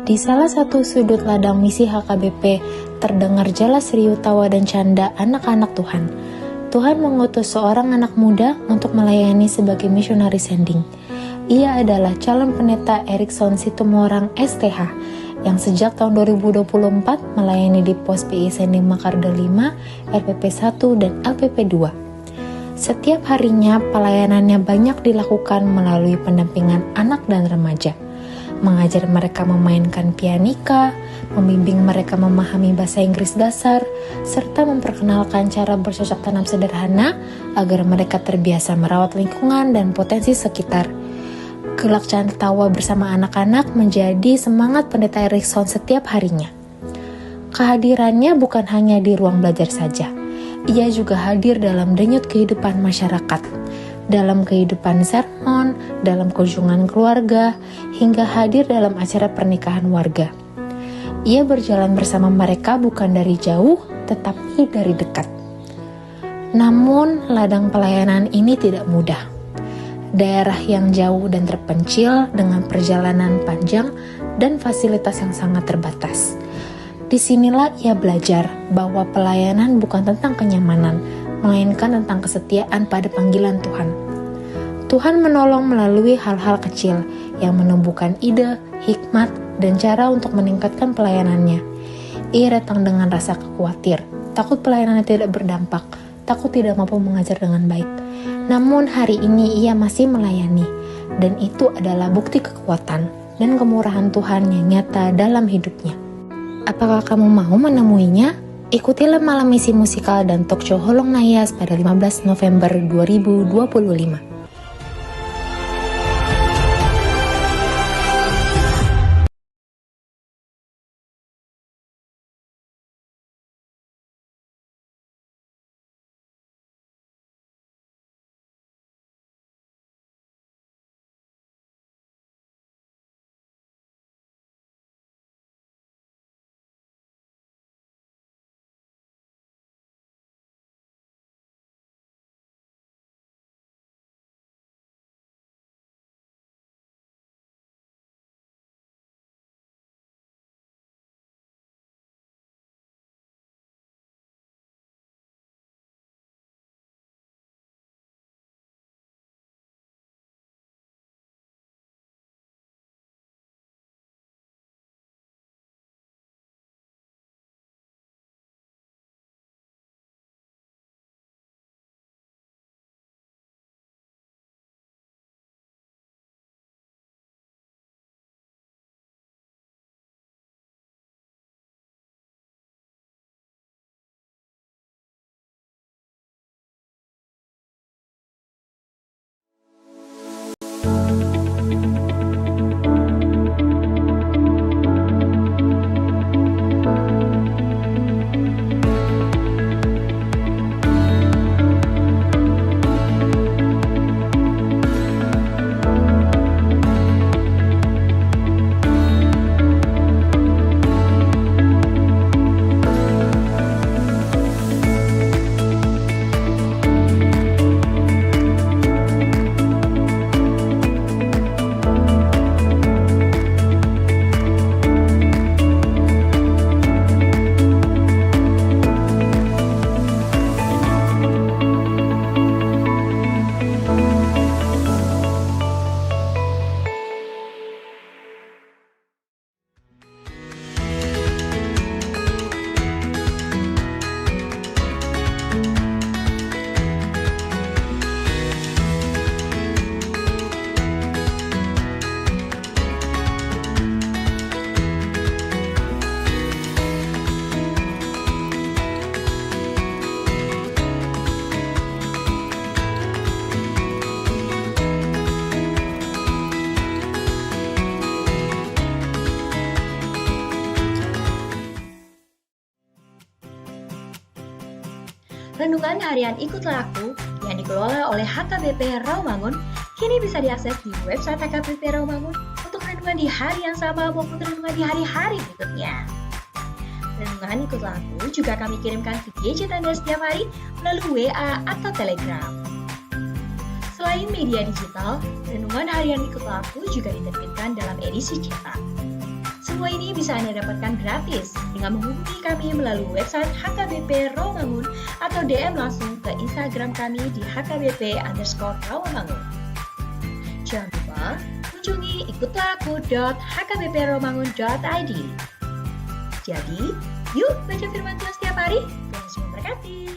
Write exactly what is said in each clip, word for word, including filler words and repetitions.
Di salah satu sudut ladang misi H K B P, terdengar jelas riuh tawa dan canda anak-anak Tuhan. Tuhan mengutus seorang anak muda untuk melayani sebagai misionari sending. Ia adalah calon pendeta Erikson Situmorang, S T H, yang sejak tahun dua ribu dua puluh empat melayani di Pos P I Sending Mekarta lima, L P P satu, dan L P P dua. Setiap harinya, pelayanannya banyak dilakukan melalui pendampingan anak dan remaja, mengajar mereka memainkan pianika, membimbing mereka memahami bahasa Inggris dasar, serta memperkenalkan cara bercocok tanam sederhana agar mereka terbiasa merawat lingkungan dan potensi sekitar. Gelak canda tawa bersama anak-anak menjadi semangat Pendeta Erikson setiap harinya. Kehadirannya bukan hanya di ruang belajar saja. Ia juga hadir dalam denyut kehidupan masyarakat, dalam kehidupan sermon, dalam kunjungan keluarga, hingga hadir dalam acara pernikahan warga. Ia berjalan bersama mereka bukan dari jauh, tetapi dari dekat. Namun, ladang pelayanan ini tidak mudah. Daerah yang jauh dan terpencil dengan perjalanan panjang dan fasilitas yang sangat terbatas. Disinilah ia belajar bahwa pelayanan bukan tentang kenyamanan, melainkan tentang kesetiaan pada panggilan Tuhan. Tuhan menolong melalui hal-hal kecil yang menumbuhkan ide, hikmat, dan cara untuk meningkatkan pelayanannya. Ia datang dengan rasa khawatir, takut pelayanannya tidak berdampak, takut tidak mampu mengajar dengan baik. Namun, hari ini ia masih melayani, dan itu adalah bukti kekuatan dan kemurahan Tuhan yang nyata dalam hidupnya. Apakah kamu mau menemuinya? Ikutilah Malam Misi Musikal dan Talk Show Holong Na Ias pada lima belas November dua ribu dua puluh lima. Renungan Harian Ikutlah Aku yang dikelola oleh H K B P Rawamangun kini bisa diakses di website H K B P Rawamangun untuk renungan di hari yang sama maupun renungan di hari-hari berikutnya. Renungan Ikutlah Aku juga kami kirimkan via G C Tanda setiap hari melalui W A atau Telegram. Selain media digital, Renungan Harian Ikutlah Aku juga diterbitkan dalam edisi cetak. Semua ini bisa Anda dapatkan gratis dengan menghubungi kami melalui website H K B P Rawamangun atau D M langsung ke Instagram kami di H K B P underscore Rawamangun. Jangan lupa kunjungi ikutlah aku dot H K B P rawamangun dot I D. Jadi, yuk baca firman Tuhan setiap hari. Tuhan Yesus memberkati.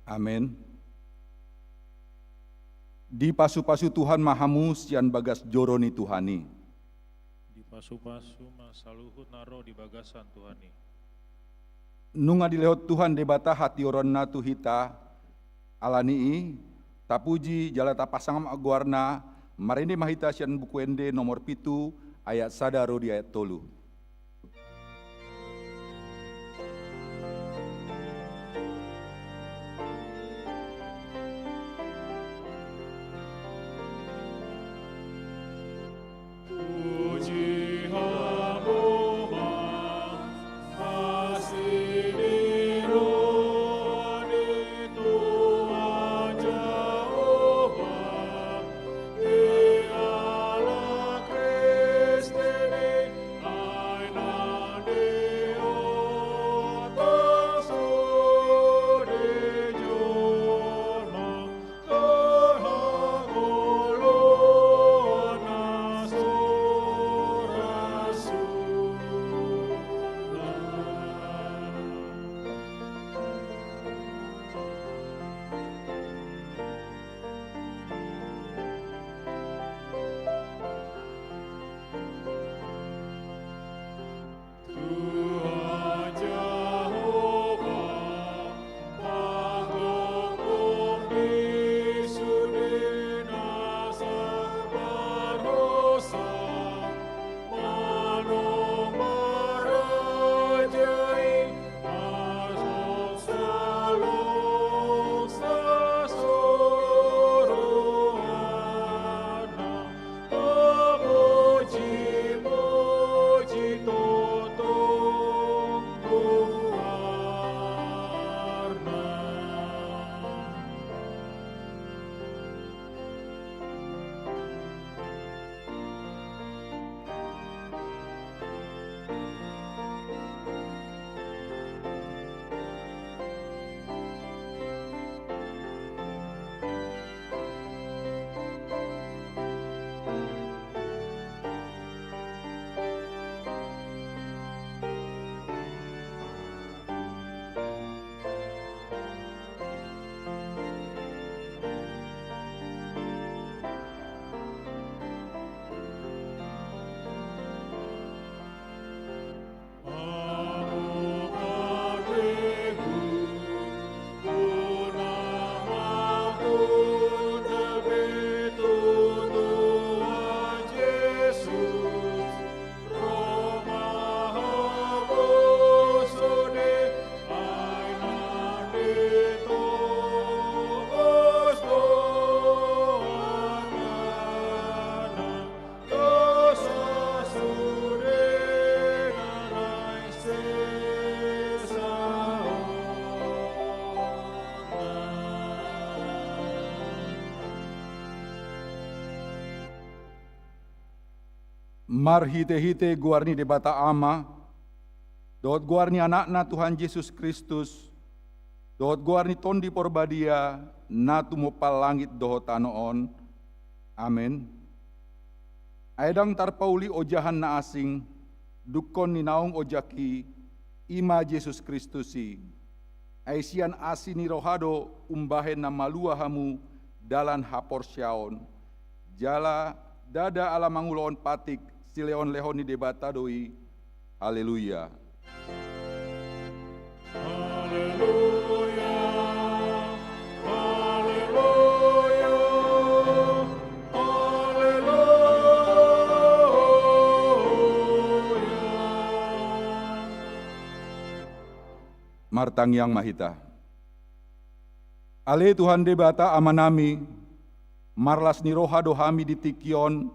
Amen. Dipasupasu Tuhan ma hamu sian bagas joro ni Tuhan i. Dipasupasu ma saluhut na ro di bagasan Tuhan i. Nunga dilehon Tuhan Debata hatioronna tu hita, ala ni i, tapuji jala tapasangap goarna, marende ma hita sian Buku Ende nomor pitu, ayat sada ro di ayat tolu. Marhite-hite goar ni Debata Ama, dohot goar ni Anakna Tuhan Jesus Kristus, dohot goar ni Tondi Porbadia, na tumompa langit dohot tano on. Amen. Ai ndang tarpauli ojahan na asing, dungkon ni naung ojak i, i ma Jesus Kristus i. Ai sian asi ni roha do umbahen na malua hamu dalan haporseaon. Jala ndada ala mangulahon patik, silehon-lehon ni Debata do i. Haleluya. Haleluya, haleluya, haleluya. Martangiang ma hita. Ale Tuhan Debata Amanami, marlas ni roha do hami di tingki on,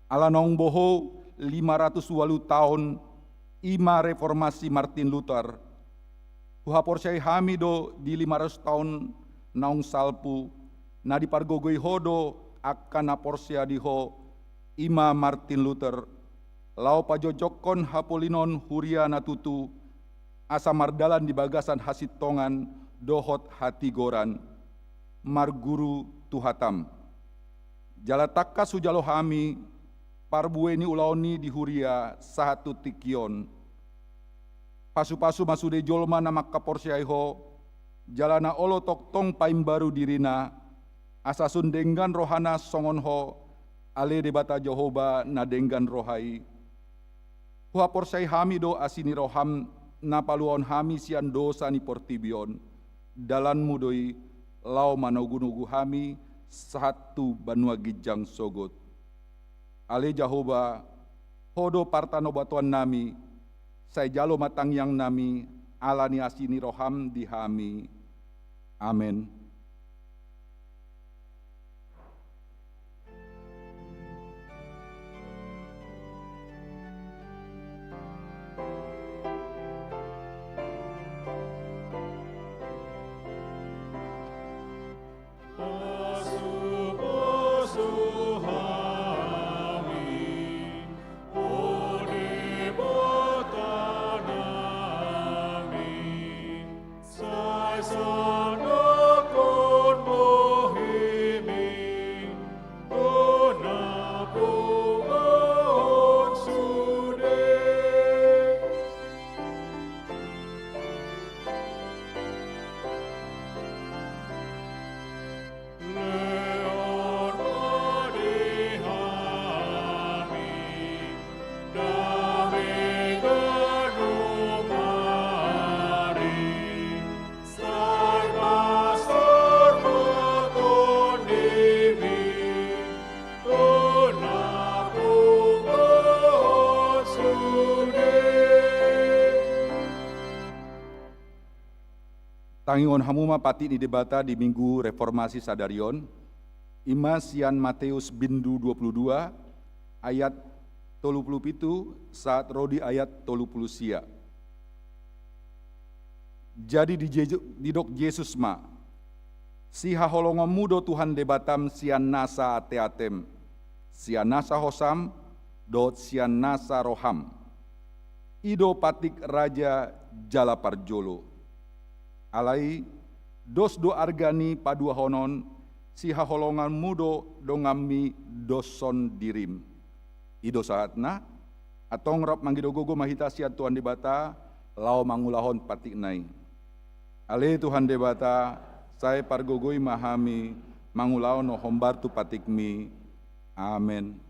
ala naung bohou lima ratus ualu taon, i ma reformasi Martin Luther. Huhaporseai hami do di lima ratus taon naung salpu, na dipargogoi Ho do angka na porsea di Ho, i ma Martin Luther, laho pajojokkon hapolinon huria na tutu, asa mardalan di bagasan hasintongan dohot hatigoran, marguru tu hataM. Jala tangkas hujalo hami parbue ni ulaon i di huria sahat tu tingki on. Pasupasu ma sude jolma na mangkaporseai Ho, jala na olo tongtong paimbaru dirina, asa sun denggan rohana songon Ho, ale Debata Jahowa na denggan roha i. Huhaporseai hami do asi ni rohaM na paluahon hami sian dosa ni portibi on. DalanMu do i laho manogunogu hami sahat tu banua ginjang sogot. Ale Jahowa, Ho do partanobatoannami, sai jalo ma tangiangnami ala ni asi ni rohaM di hami. Amen. Tangihon hamu ma patik ni Debata di Minggu Reformasi sadari on, i ma sian Mateus bindu dua pulu dua ayat tolu pulu pitu sahat ro di ayat tolu pulu sia. Jadi di Jesu-, didok Jesus ma, sihaholongonmu do Tuhan Debatam sian nasa ateatem, sian nasa hosam, dohot sian nasa roham. I do patik raja jala parjolo. Alai, dos do arga ni paduahon on, sihaholonganmu do donganmi doshon dirim. I do sahatna, antong rap mangido gogo ma hita sian Tuhan Debata, laho mangulahon patikna i. Ale Tuhan Debata, sai pargogoi ma hami mangulahon na hombar tu patikmi. Amen.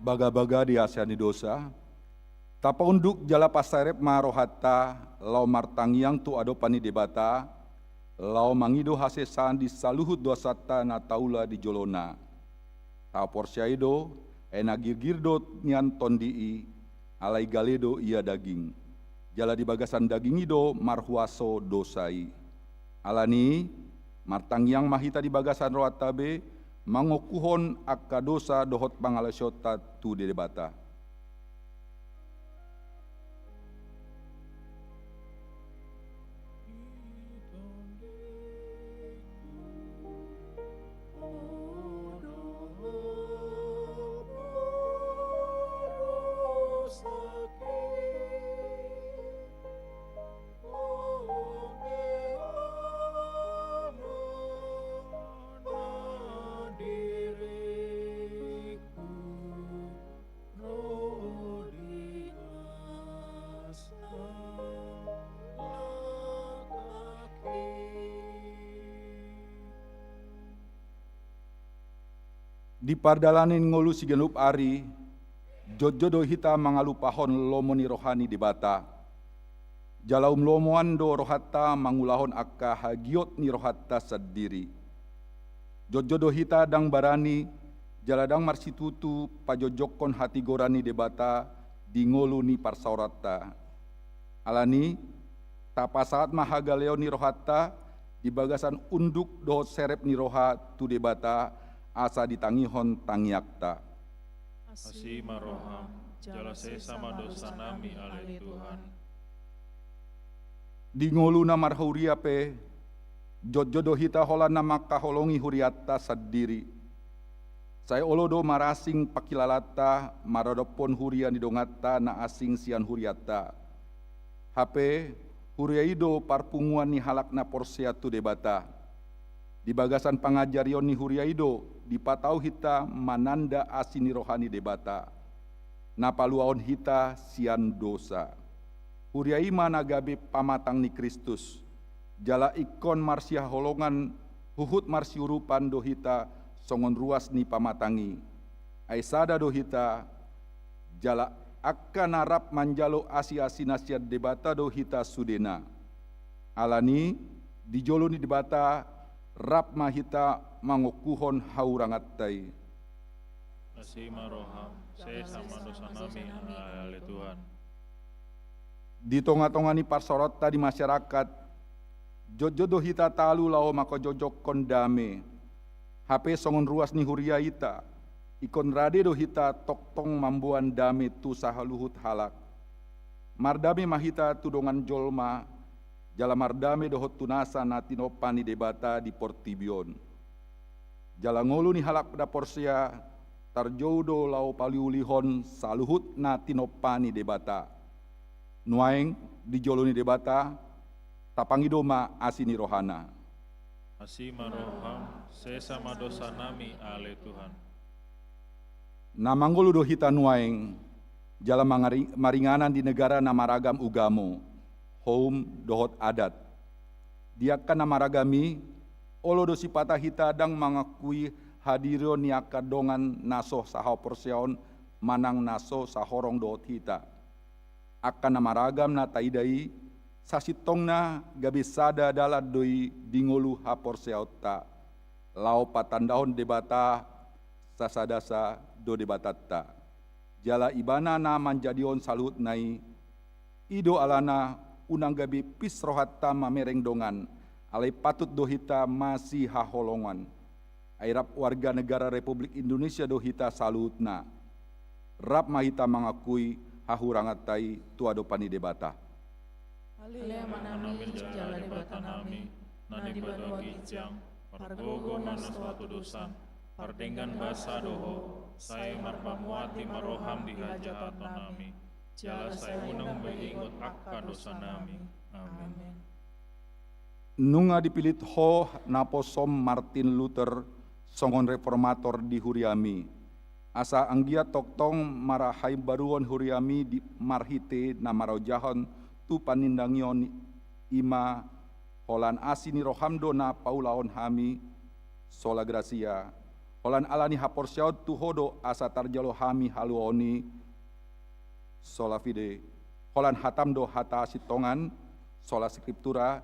Bagabaga di hasea ni dosa, tapaunduk jala paserep ma rohanta laho martangiang tu adopan ni Debata, laho mangido hasesaan di saluhut dosanta na taula di jolona. Tahaporseai do, ai na girgir do nian Tondi i, alai gale do ia daging. Jala di bagasan daging i do marhuaso dosa i. Alani i, martangiang ma hita di bagasan rohanta be, mangokuhon angka dosa dohot pangalaosionta tu Debata. Di pardalanan ni ngolu siganup ari, jotjot do hita mangalupahon lomo ni roha ni Debata. Jala umlomoan do rohanta mangulahon angka hagiot ni rohanta sandiri. Jotjot do hita ndang barani, jala ndang marsitutu pajonjokhon hatigoran ni Debata di ngolu ni parsaoranta. Alani i, tapasahat ma hagaleon ni rohanta di bagasan unduk dohot serep ni roha tu Debata, asa ditangihon tangiangta. Asi ma roham, jala sesa ma dosanami, ale Tuhan. Di ngolu na marhuria pe, jotjot do hita holan na mangkaholongi hurianta sandiri. Sai olo do marasing pangkilalanta maradophon huria ni donganta na asing sian hurianta. Hape, huria i do parpunguan ni halak na porsea tu Debata. Di bagasan pangajarion ni huria i do dipatau hita mananda asi ni roha ni Debata, na paluahon hita sian dosa. Huria i ma na gabe pamatang ni Kristus, jala ingkon marsihaholongan huhut marsiurupan do hita songon ruas ni pamatang i. Ai sada do hita, jala angka na rap manjalo asiasi na sian Debata do hita sudena. Alani i, di jolo ni Debata, rap ma hita mangokuhon hahuranganta i. Asi ma roham, sesa ma dosanami, ale Tuhan. Di tongatonga ni parsaoranta di masyarakat, jotjot do hita talu laho mangkajonjokhon dame. Hape songon ruas ni huria hita, ingkon rade do hita tongtong mamboan dame tu saluhut halak. Mardame ma hita tu dongan jolma, jala mardame dohot tu nasa na tinompa ni Debata di portibi on. Jala ngolu ni halak na porsea tarjou do laho pauliulihon saluhut na tinompa ni Debata. Nuaeng, di jolo ni Debata, tapangido ma asi ni rohana. Asi ma roham, sesa ma dosanami, ale Tuhan. Na mangolu do hita nuaeng, jala mangari-, maringanan di negara na maragam ugamo, houm dohot adat. Di angka na maragam i, olo do sipata hita ndang mangakui hadirion ni angka dongan na so sahaporseaon manang na so sahorong dohot hita. Angka na maragam na taida i, sasintongna gabe sada dalan do i di ngolu haporseaonta, laho patandahon Debata, sasadasa do Debatanta. Jala Ibana na manjadihon saluhutna i, i do alana unang gabe pis rohanta mamereng dongan, alai patut do hita masihaholongan. Ai rap warga negara Republik Indonesia do hita saluhutna. Rap ma hita mangakui hahuranganta i tu adopan ni Debata. Ale Amanami jala Debatanami, na di banua ginjang, pargogo ma na so hatudosan, pardenggan basa do Ho, sai marpamuati ma roham di hajahatonnami, jala sai unang be ingot angka dosanami. Amen. Nunga dipillit Ho naposom Martin Luther songon reformator di huriami, asa anggiat tongtong marahaimbaruon huriami di marhite na maraujahon tu panindangion, i ma holan asi ni roham do na paulahon hami, sola gratia, Holan ala ni haporseaon tu Ho do asa tarjalo hami haluaon i, sola fide, holan hataM do hata sintongan, sola scriptura,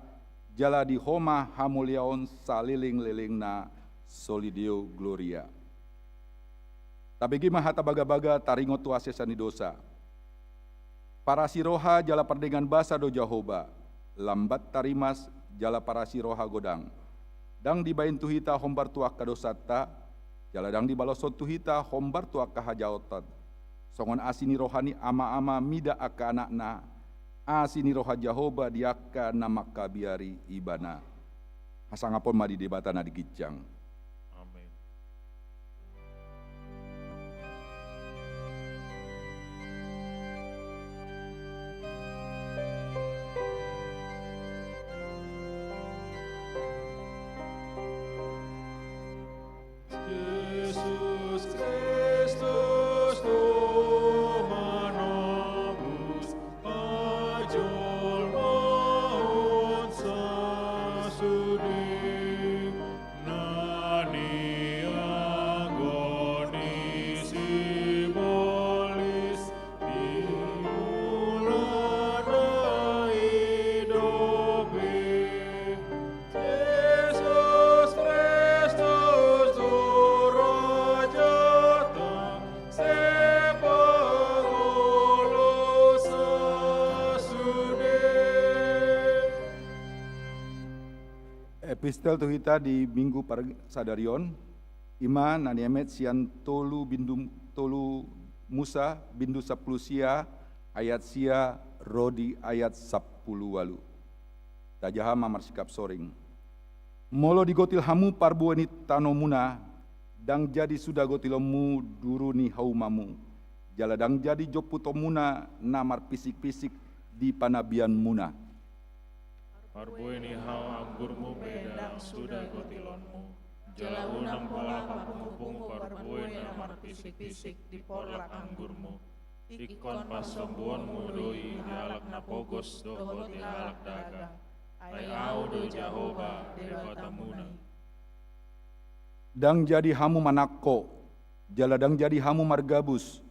jala di Ho ma hamuliaon salelenglelengna, Soli Deo Gloria. Tabege ma hata bagabaga taringot tu hasesaan ni dosa. Parasi roha jala pardenggan basa do Jahowa, lambat tarimas jala parasi roha godang. Ndang dibahen tu hita hombar tu angka dosanta, jala ndang dibaloshon tu hita hombar tu angka hajaotan. Songon asi ni roha ni ama-ama mida angka anakna, asi ni roha Jahowa di angka na mangkabiari Ibana. Hasangapon ma di Debata na di ginjang. Amen. Jesus Kristus Tuhan manobus, pajolmaon sasude. Na nianggo ni sibolis di mulana i dope. Jesus Kristus tu raja ta, sai pangolu sasude. Epistel tu hita di Minggu parsadarion, i ma na niemet sian tolu bindu, tolu Musa, bindu sampulu sia, ayat sia ro di ayat sampulu ualu. Tajaha ma marsikap soring. Molo digotil hamu parbue ni tanomuna, ndang jadi suda gotilonmu duru ni haumamu, jala ndang jadi jomputonmuna na marpisikpisik di panabianmuna. Parbue ni hau anggurmu pe ndang suda gotilonmu, jala unang pola papungupungu parbue na marpisikpisik di porlak anggurmu. Ingkon pasombuonmu do i di halak na pogos dohot di halak dagang. Ai Ahu do Jahowa Debatamuna i. Ndang jadi hamu manangko, jala ndang jadi hamu margabus,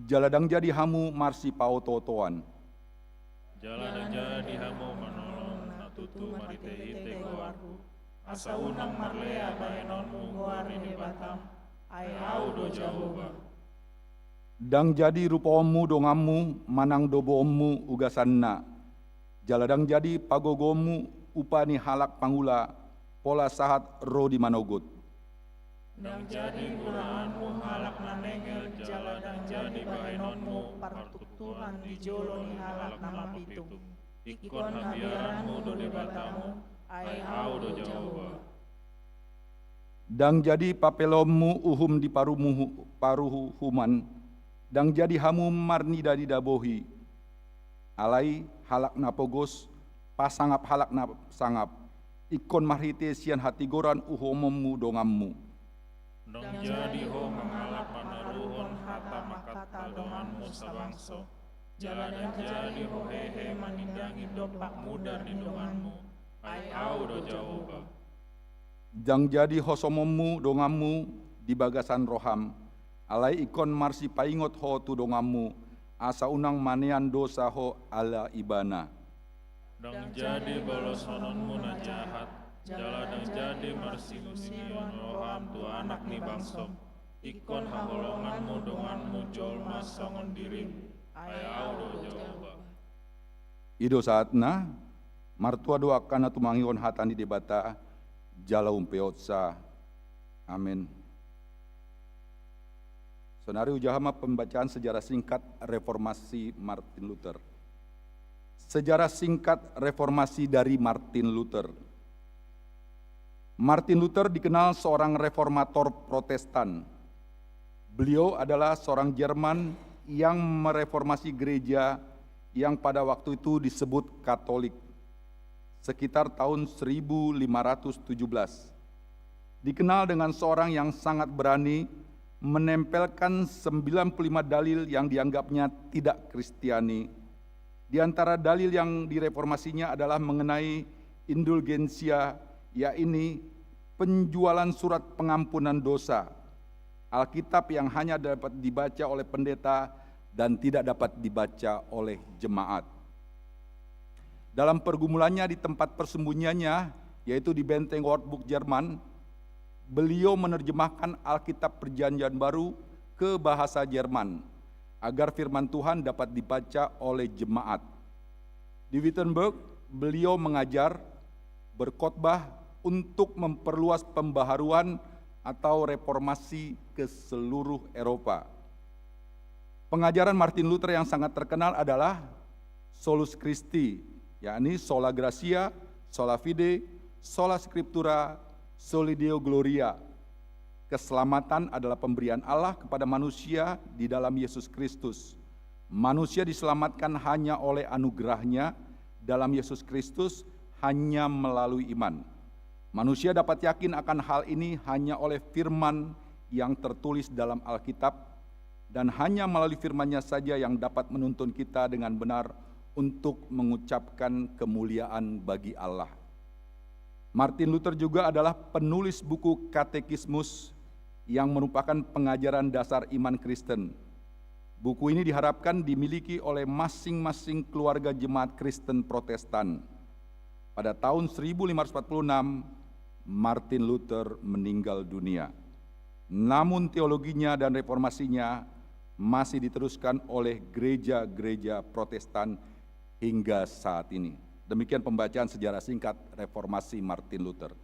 jala ndang jadi hamu marsipaotootoan. Jala ndang jadi hamu manolong na tutu marhitehite goarhu, asa unang marlea bahenonmu goar ni Debatam, ai Ahu do Jahowa. Ndang jadi rupaonmu donganmu manang doboonmu ugasanna, jala ndang jadi pagogoonmu upa ni halak pangula pola sahat ro di manogot. Ndang jadi gunaanmu halak na nengel, jala ndang jadi bahenonmu partuktuhan di jolo ni halak na mapitung. Ingkon habiaranmu do Debatamu, ai Ahu do Jahowa. Ndang jadi papeloonmu uhum di parumuhu-, paruhuman, ndang jadi hamu marnidanida bohi. Alai halak na pogos pasangap halak na sangap, ingkon marhite sian hatigoran uhumonmu donganmu. Ndang jadi ho mangalap manaruhon hata mangkatal donganmu sabangso, jala ndang jadi ho hehe manindangi dompak mudar ni donganmu, ai Ahu do Jahowa. Ndang jadi hosomonmu donganmu di bagasan roham, alai ingkon marsipaingot ho tu donganmu, asa unang manean dosa ho ala ibana. Ndang jadi baloshononmu na jahat, jala ndang jadi marsingusinguon roham tu anak ni bangsom. Ingkon haholonganmu donganmu jolma songon dirim, ai Ahu do Jahowa. I do sahatna. Martua do angka na tumangihon hata ni Debata jala umpeopsa. Amen. Sonari hujaha ma pembacaan sejarah singkat reformasi Martin Luther. Sejarah singkat reformasi dari Martin Luther. Martin Luther dikenal seorang reformator Protestan. Beliau adalah seorang Jerman yang mereformasi gereja yang pada waktu itu disebut Katolik, sekitar tahun seribu lima ratus tujuh belas. Dikenal dengan seorang yang sangat berani menempelkan sembilan puluh lima dalil yang dianggapnya tidak Kristiani. Di antara dalil yang direformasinya adalah mengenai indulgensia, yakni penjualan surat pengampunan dosa. Alkitab yang hanya dapat dibaca oleh pendeta dan tidak dapat dibaca oleh jemaat. Dalam pergumulannya di tempat persembunyiannya, yaitu di Benteng Wartburg, Jerman, beliau menerjemahkan Alkitab Perjanjian Baru ke bahasa Jerman, agar firman Tuhan dapat dibaca oleh jemaat. Di Wittenberg, beliau mengajar, berkhotbah untuk memperluas pembaharuan atau reformasi ke seluruh Eropa. Pengajaran Martin Luther yang sangat terkenal adalah Solus Christi, yakni Sola Gratia, Sola Fide, Sola Scriptura, Soli Deo Gloria. Keselamatan adalah pemberian Allah kepada manusia di dalam Yesus Kristus. Manusia diselamatkan hanya oleh anugerah-Nya dalam Yesus Kristus, hanya melalui iman. Manusia dapat yakin akan hal ini hanya oleh firman yang tertulis dalam Alkitab, dan hanya melalui firman-Nya saja yang dapat menuntun kita dengan benar untuk mengucapkan kemuliaan bagi Allah. Martin Luther juga adalah penulis buku Katekismus, yang merupakan pengajaran dasar iman Kristen. Buku ini diharapkan dimiliki oleh masing-masing keluarga jemaat Kristen Protestan. Pada tahun seribu lima ratus empat puluh enam, Martin Luther meninggal dunia. Namun teologinya dan reformasinya masih diteruskan oleh gereja-gereja Protestan hingga saat ini. Demikian pembacaan sejarah singkat reformasi Martin Luther.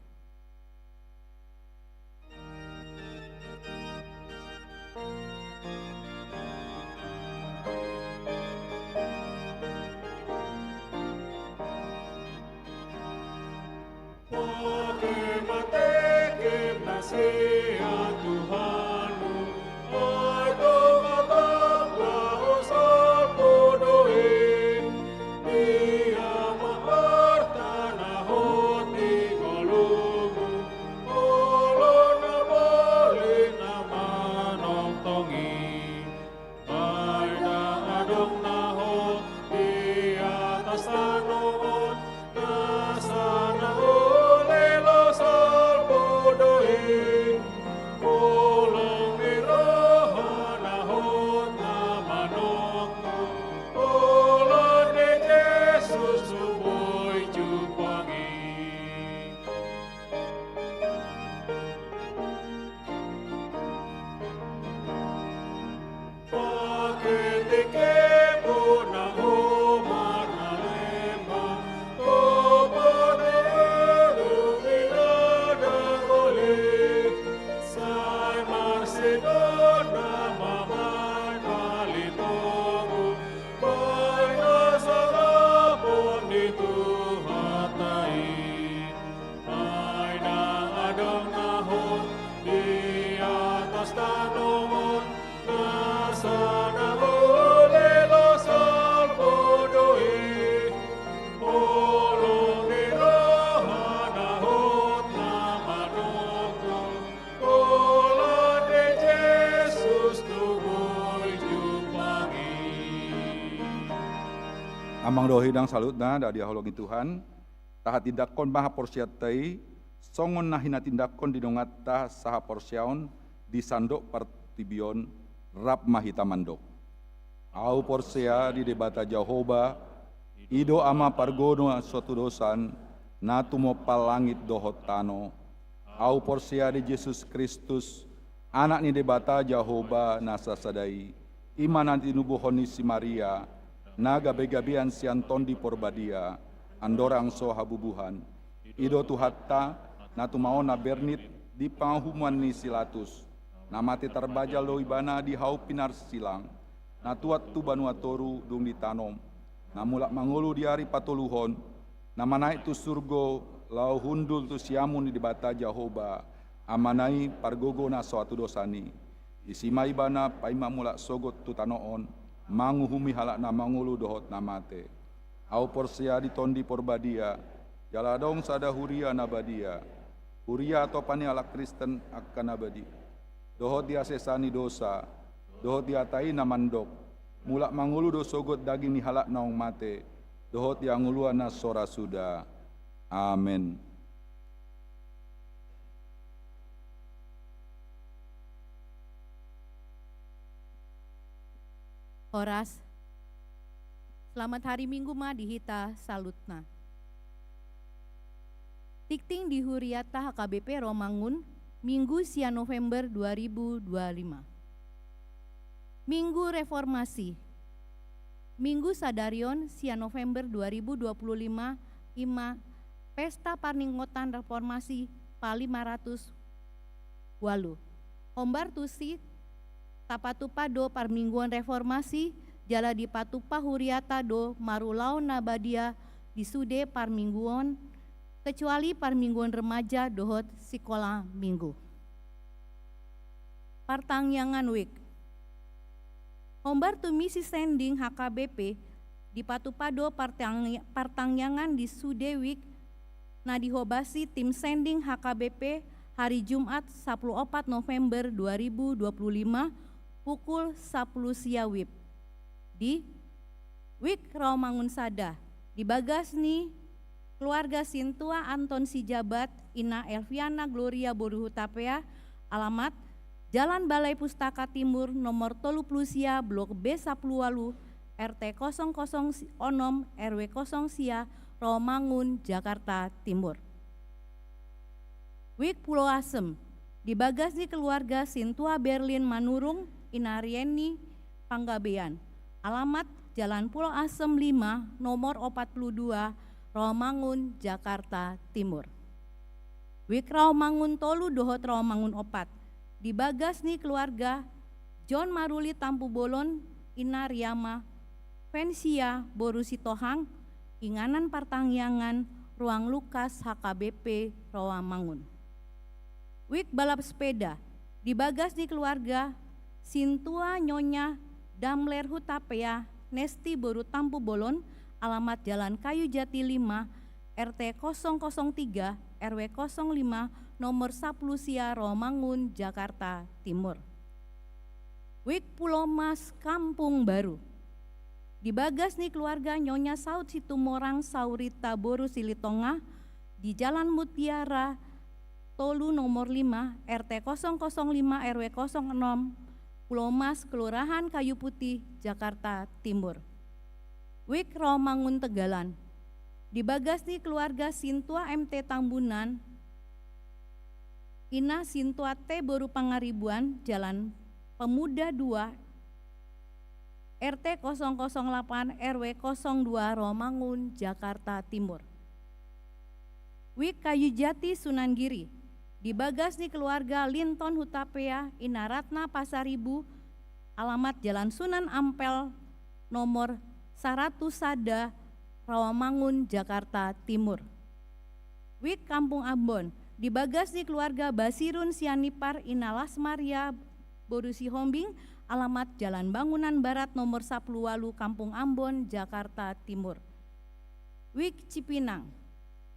Amang dohot inang saluhutna na dihaholongi Tuhan, tahatindanghon ma haporseaonta i, songon na hinatindanghon di donganta sahaporseaon di sandok parportibi on, rap ma hita mandok. Ahu porsea di Debata Jahowa, i do Ama pargogo na so hatudosan, na tumompa langit dohot tano. Ahu porsea di Jesus Kristus, Anak ni Debata Jahowa na sasada i, i ma na tinubuhon ni si Maria, na gabegabean sian Tondi Porbadia, andorang so habubuhan. I do Tuhanta, na tumaon na bernit di panguhuman ni si Latus, na mate tarbajal do ibana di hau pinarsilang, na tuat tu banua toru dung ditanom, na mulak mangolu di ari patoluhon, na manaek tu surgo laho hundul tu siamun ni Debata Jahowa, Amana i pargogo na so hatudosan i. Disi ma ibana paima mulak sogot tu tano on, manguhumi halak na mangolu dohot na mate. Ahu porsea di Tondi Porbadia, jala adong sada huria na badia. Huria atopan ni halak Kristen angka na badia. Dohot di hasesaan ni dosa, dohot di hata i na mandok, mulak mangolu do sogot daging ni halak naung mate, dohot di hangoluan na so ra suda. Amen. Horas. Selamat hari Minggu ma di hita saluhutna. Tingting di huriata H K B P Rawamangun, Minggu sia November dua ribu dua lima. Minggu Reformasi. Minggu sadari on sia November dua ribu dua puluh lima i ma Pesta Parningotan Reformasi palima ratus ualu. Hombar tusi, tapatupa do parmingguon reformasi, jala dipatupa huriata do marulaon na badia di sude parmingguon, kecuali parmingguon remaja dohot sikola minggu. Partangiangan wijk. Hombar tu misi sending H K B P, dipatupa do partangi-, partangiangan di sude wijk na dihobasi tim sending H K B P hari Jumat sapuluh opat November dua ribu dua puluh lima pukul sapuluh sia wib. Di Wijk Rawamangun sada, di bagas ni keluarga sintua Anton Sijabat, ina Elviana Gloria boru Hutapea, alamat Jalan Balai Pustaka Timur nomor tolu puluh sia, blok B sapuluh ualu, R T kosong kosong onom, R W kosong sia, Rawamangun, Jakarta Timur. Wijk Pulo Asem, di bagas ni keluarga sintua Berlin Manurung, ina Rieni Panggabean, alamat Jalan Pulo Asem lima, nomor opat puluh dua, Rawamangun, Jakarta Timur. Wijk Rawamangun tolu dohot Rawamangun opat, di bagas ni keluarga John Maruli Tampubolon, ina Riama Vensia boru Sitohang, inganan partangiangan Ruang Lukas H K B P Rawamangun. Wijk Balap Sepeda, di bagas ni keluarga sintua Nyonya Damler Hutapea Nesti boru Tampubolon, alamat Jalan Kayu Jati lima, R T kosong kosong tiga, R W kosong lima, nomor sapuluh sia, Rawamangun, Jakarta Timur. Wijk Pulo Mas Kampung Baru, di bagas ni keluarga Nyonya Saud Situmorang Saurita boru Silitonga, di Jalan Mutiara tolu nomor lima, R T kosong kosong lima, R W kosong enam, Pulo Mas, Kelurahan Kayu Putih, Jakarta Timur. Wijk Rawamangun Tegalan, di bagas ni keluarga sintua M T Tambunan, ina sintua T boru Pangaribuan, Jalan Pemuda dua, R T kosong kosong delapan, R W kosong dua, Rawamangun, Jakarta Timur. Wijk Kayu Jati Sunan Giri, di bagas ni keluarga Linton Hutapea, ina Ratna Pasaribu, alamat Jalan Sunan Ampel nomor saratus sada, Rawamangun, Jakarta Timur. Wijk Kampung Ambon, di bagas ni keluarga Basirun Sianipar, ina Las Maria boru Sihombing, alamat Jalan Bangunan Barat nomor sapuluh ualu, Kampung Ambon, Jakarta Timur. Wijk Cipinang,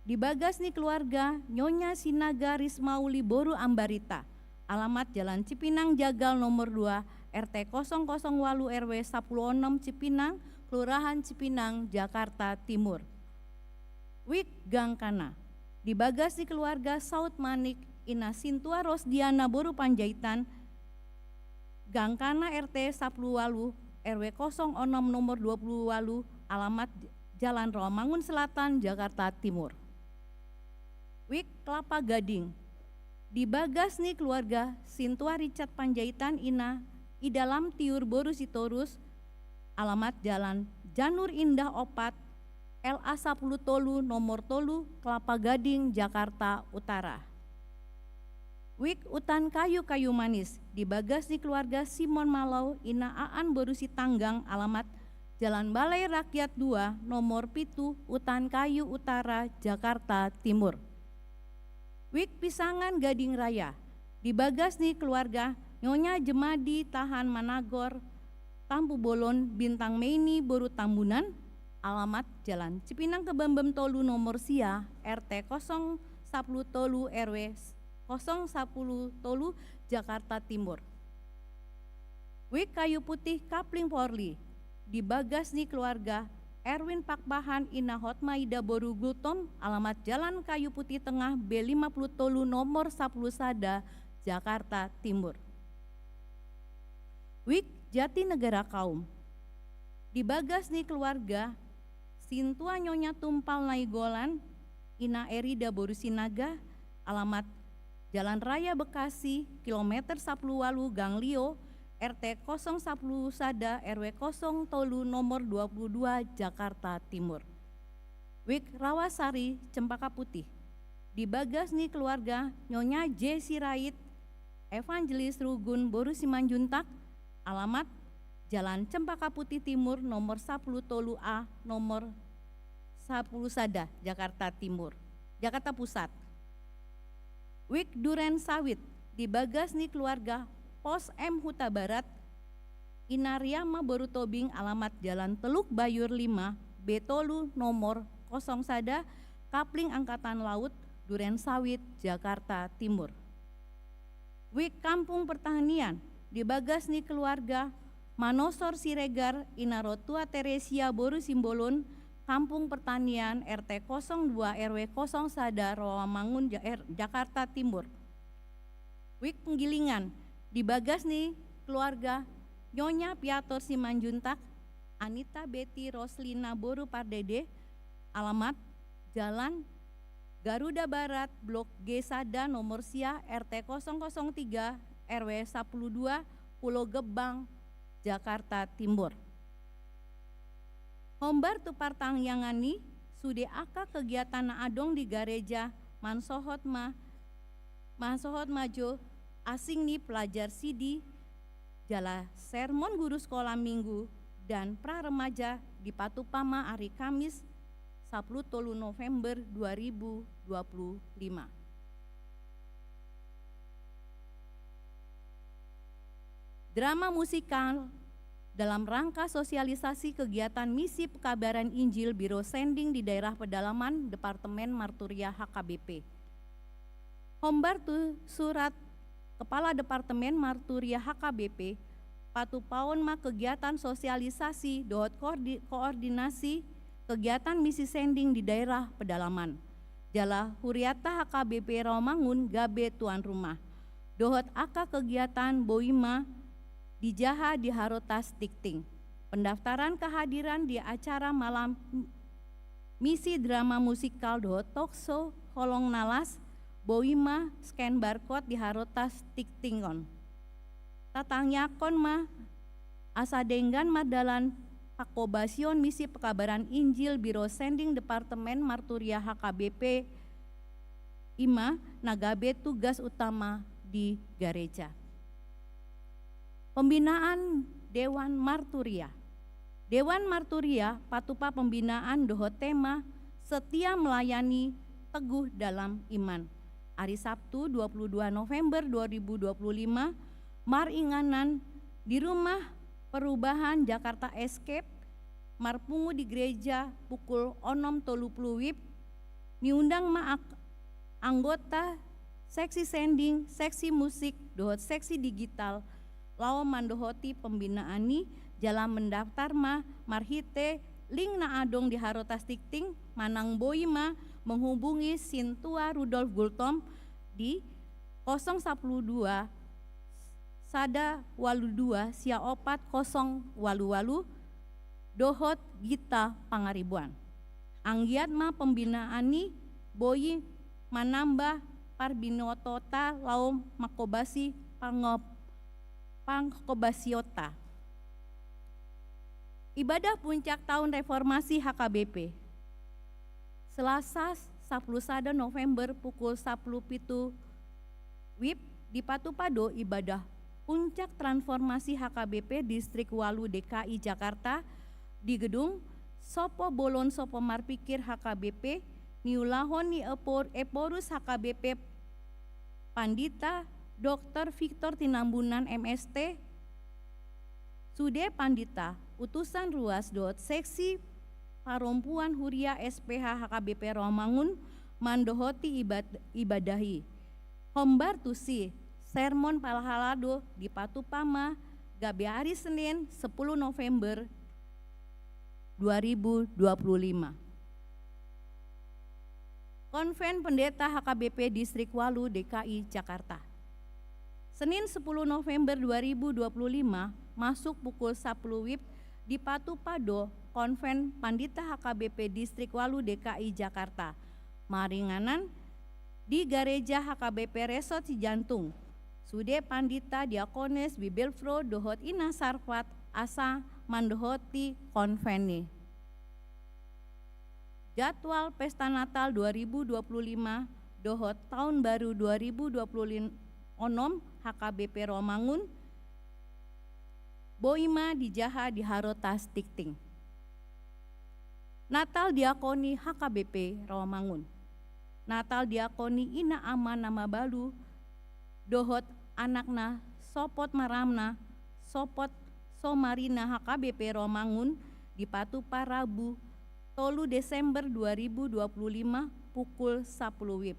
di bagas ni keluarga Nyonya Sinaga Rismauli boru Ambarita, alamat Jalan Cipinang Jagal nomor dua, R T kosong kosong ualu, R W sapuluh onom, Cipinang, Kelurahan Cipinang, Jakarta Timur. Wijk Gangkana, di bagas ni keluarga Saud Manik, ina sintua Rosdiana boru Panjaitan, Gangkana, R T sapuluh ualu, R W kosong onom, nomor dua puluh ualu, alamat Jalan Rawamangun Selatan, Jakarta Timur. Wijk Kelapa Gading, di bagas ni keluarga sintua Richard Panjaitan, ina Ida Lamtiur boru Sitorus, alamat Jalan Janur Indah opat, L A sapuluh tolu, nomor tolu, Kelapa Gading, Jakarta Utara. Wijk Utan Kayu Kayu Manis, di bagas ni keluarga Simon Malau, ina Aan boru Sitanggang, alamat Jalan Balai Rakyat dua, nomor pitu, Utan Kayu Utara, Jakarta Timur. Wijk Pisangan Gading Raya, di bagas ni keluarga Nyonya Jemadi Tahan Managor Tampubolon, Bintang Meini boru Tambunan, alamat Jalan Cipinang Kebambam tolu, nomor sia, R T kosong sapuluh tolu, R W kosong sapuluh tolu, Jakarta Timur. Wijk Kayu Putih Kapling Porli, di bagas ni keluarga Erwin Pakpahan, ina Hotmaida boru Gultom, alamat Jalan Kayu Putih Tengah B lima puluh tolu, nomor sapuluh sada, Jakarta Timur. Wijk Jatinegara Kaum, Di bagas ni keluarga, sintua Nyonya Tumpal Nainggolan, Ina Erida boru Sinaga, alamat Jalan Raya Bekasi, kilometer sapuluh walu Gang Lio, R T kosong sapuluh sada R W kosong tolu nomor dua puluh dua, Jakarta Timur. Wijk Rawasari, Cempaka Putih. Di bagas ni keluarga Nyonya J Sirait, Evangelis Rugun boru Simanjuntak, alamat Jalan Cempaka Putih Timur nomor sapuluh tolu A, nomor sapuluh sada, Jakarta Timur, Jakarta Pusat. Wijk Duren Sawit, di bagas ni keluarga Pos M Hutabarat, Ina Riama boru Tobing, alamat Jalan Teluk Bayur lima B tolu nomor kosong sada, Kapling Angkatan Laut, Duren Sawit, Jakarta Timur. Wijk Kampung Pertanian, di bagas ni keluarga Manosor Siregar, Ina Rotua Teresia boru Simbolon, Kampung Pertanian, R T kosong dua R W kosong sada, Rawamangun, Ja-, er, Jakarta Timur. Wijk Penggilingan, di bagas ni keluarga Nyonya Piator Simanjuntak, Anita Betty Roslina boru Pardede, alamat Jalan Garuda Barat, Blok G sada, nomor sia, R T kosong kosong tiga, R W sapuluh dua, Pulo Gebang, Jakarta Timur. Hombar tu partangiangan i, sude angka kegiatan na adong di gareja, mansohot ma, mansohot ma jo asing ni pelajar sidi, jala sermon guru sekolah minggu dan pra remaja dipatupa ma ari Kamis, sapuluh tolu November dua ribu dua puluh lima. Drama musikal dalam rangka sosialisasi kegiatan misi pekabaran Injil Biro Sending di Daerah Pedalaman, Departemen Marturia H K B P. Hombar tu surat Kepala Departemen Marturia H K B P, patupaon ma kegiatan sosialisasi dohot koordi-, koordinasi kegiatan misi sending di daerah pedalaman. Jala hurianta H K B P Rawamangun gabe tuan rumah. Dohot angka kegiatan boi ma dijaha di Harotas Tikting. Pendaftaran kehadiran di acara malam misi drama musikal dohot talk show Holong na Las, boi ma scan barcode di Harotas Tikting on. Tatangiangkon ma asa denggan mardalan pangkobasion misi pekabaran Injil Biro Sending Departemen Marturia H K B P, i ma na gabe tugas utama di gareja. Pembinaan Dewan Marturia. Dewan Marturia patupa pembinaan dohot tema Setia Melayani, Teguh dalam Iman. Ari Sabtu, dua puluh dua November dua ribu dua puluh lima, maringanan di Rumah Perubahan Jakarta Escape, marpungu di gereja pukul onom tolu puluh WIB, niundang ma ak-, anggota seksi sending, seksi musik, dohot seksi digital, laho mandohoti pembinaan i, jala mendaftar ma marhite link na adong di Harotas Tikting, manang boi ma menghubungi Sintua Rudolf Gultom di kosong sapuluh dua, sada walu dua, sia opat kosong walu walu, dohot Gita Pangaribuan. Anggiat ma pembinaan i boi manamba parbinotoonta laho mangkobasi pangop-, pangkobasionta. Ibadah Puncak Tahun Reformasi H K B P. Selasa, sapuluh sada November, pukul sapuluh pitu WIB, dipatupa do ibadah Puncak Transformasi H K B P Distrik walu D K I Jakarta di gedung Sopo Bolon Sopo Marpikir H K B P, niulahon ni Epor-, Ephorus H K B P Pandita Doktor Victor Tinambunan, M S T, sude pandita, utusan ruas dohot seksi parompuan Huria S P H H K B P Rawamangun mandohoti ibad-, ibadah i. Hombar tusi, sermon parhalado dipatupa ma gabe ari Senin, sepuluh November dua ribu dua puluh lima. Konven Pendeta H K B P Distrik walu D K I Jakarta. Senin, sepuluh November dua ribu dua puluh lima, masuk pukul sapuluh WIB, Dipatupa do Konven Pandita H K B P Distrik Walu D K I Jakarta maringanan di Gareja H K B P Resort Sijantung. Sude pandita, diakones, bibelvrouw dohot ina sarfat asa mandohoti konven i. Jadwal Pesta Natal dua ribu dua puluh lima dohot Taon Baru dua ribu dua puluh onom H K B P Rawamangun boi ma dijaha di Haro Tastikting. Natal diakoni H K B P Rawamangun. Natal diakoni ina ama na mabalu dohot anakna, sopot marama, sopot somarina H K B P Rawamangun, dipatupa Rabu tolu Desember dua ribu dua puluh lima pukul sapuluh wib.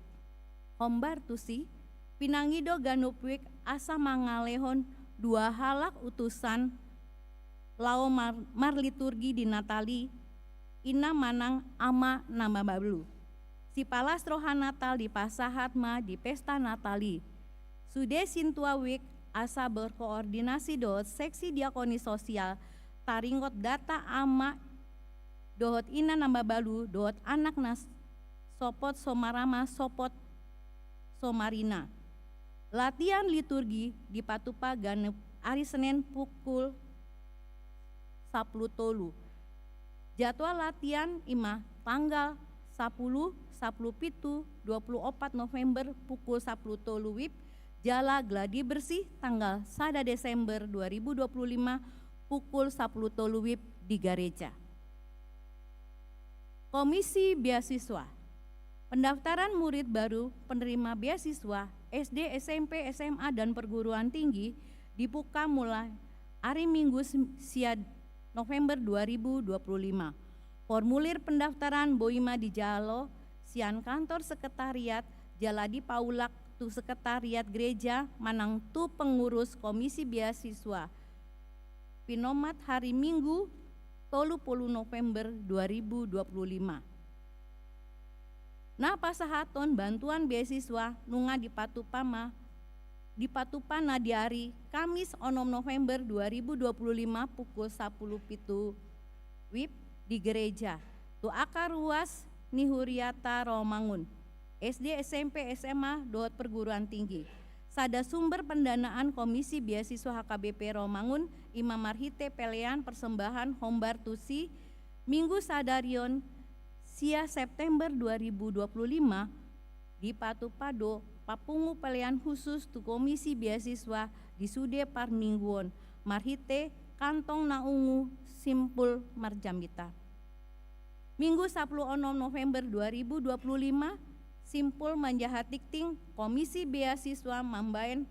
Hombar tusi, pinangido ganup wijk asa mangalehon dua halak utusan laho mar-, marliturgi di Natal i, ina manang ama na mabalu. Sipalas roha Natal dipasahat ma di Pesta Natal i. Sude sintua wijk asa berkoordinasi dohot seksi diakoni sosial, taringot data ama dohot ina na mabalu dohot anakna, sopot somarama, sopot somarina. Latihan liturgi dipatupa ganup ari Senen pukul sapuluh tolu. Jadwal latihan i ma tanggal sapuluh, sapuluh pitu, dua puluh opat November pukul sapuluh tolu wib, jala gladi bersih tanggal sada Desember dua ribu dua puluh lima pukul sapuluh tolu wib di gareja. Komisi Beasiswa. Pendaftaran murid baru penerima beasiswa S D, S M P, S M A, dan perguruan tinggi dibuka mulai ari Minggu, sia November dua ribu dua puluh lima. Formulir pendaftaran boi ma dijalo sian kantor sekretariat jala dipaulak tu sekretariat gereja manang tu pengurus komisi beasiswa. Pinomat hari Minggu, tolu puluh November dua ribu dua puluh lima. Na pasahaton bantuan beasiswa nunga dipatupa ma, dipatupa na di ari Kamis onom November dua ribu dua puluh lima pukul sapuluh pitu wib di gereja, tu akar ruas ni huriata Rawamangun, S D, S M P, S M A, dohot perguruan tinggi. Sada sumber pendanaan Komisi Beasiswa H K B P Rawamangun i ma marhite pelean persembahan hombar tusi Minggu sadari on, sia September dua ribu dua puluh lima, dipatupa do papungu pelean khusus tu Komisi Beasiswa di sude parmingguon, marhite kantong na ungu simpul marjamita. Minggu sapuluh onom November dua ribu dua puluh lima, simpul manjaha tingting Komisi Beasiswa mambaen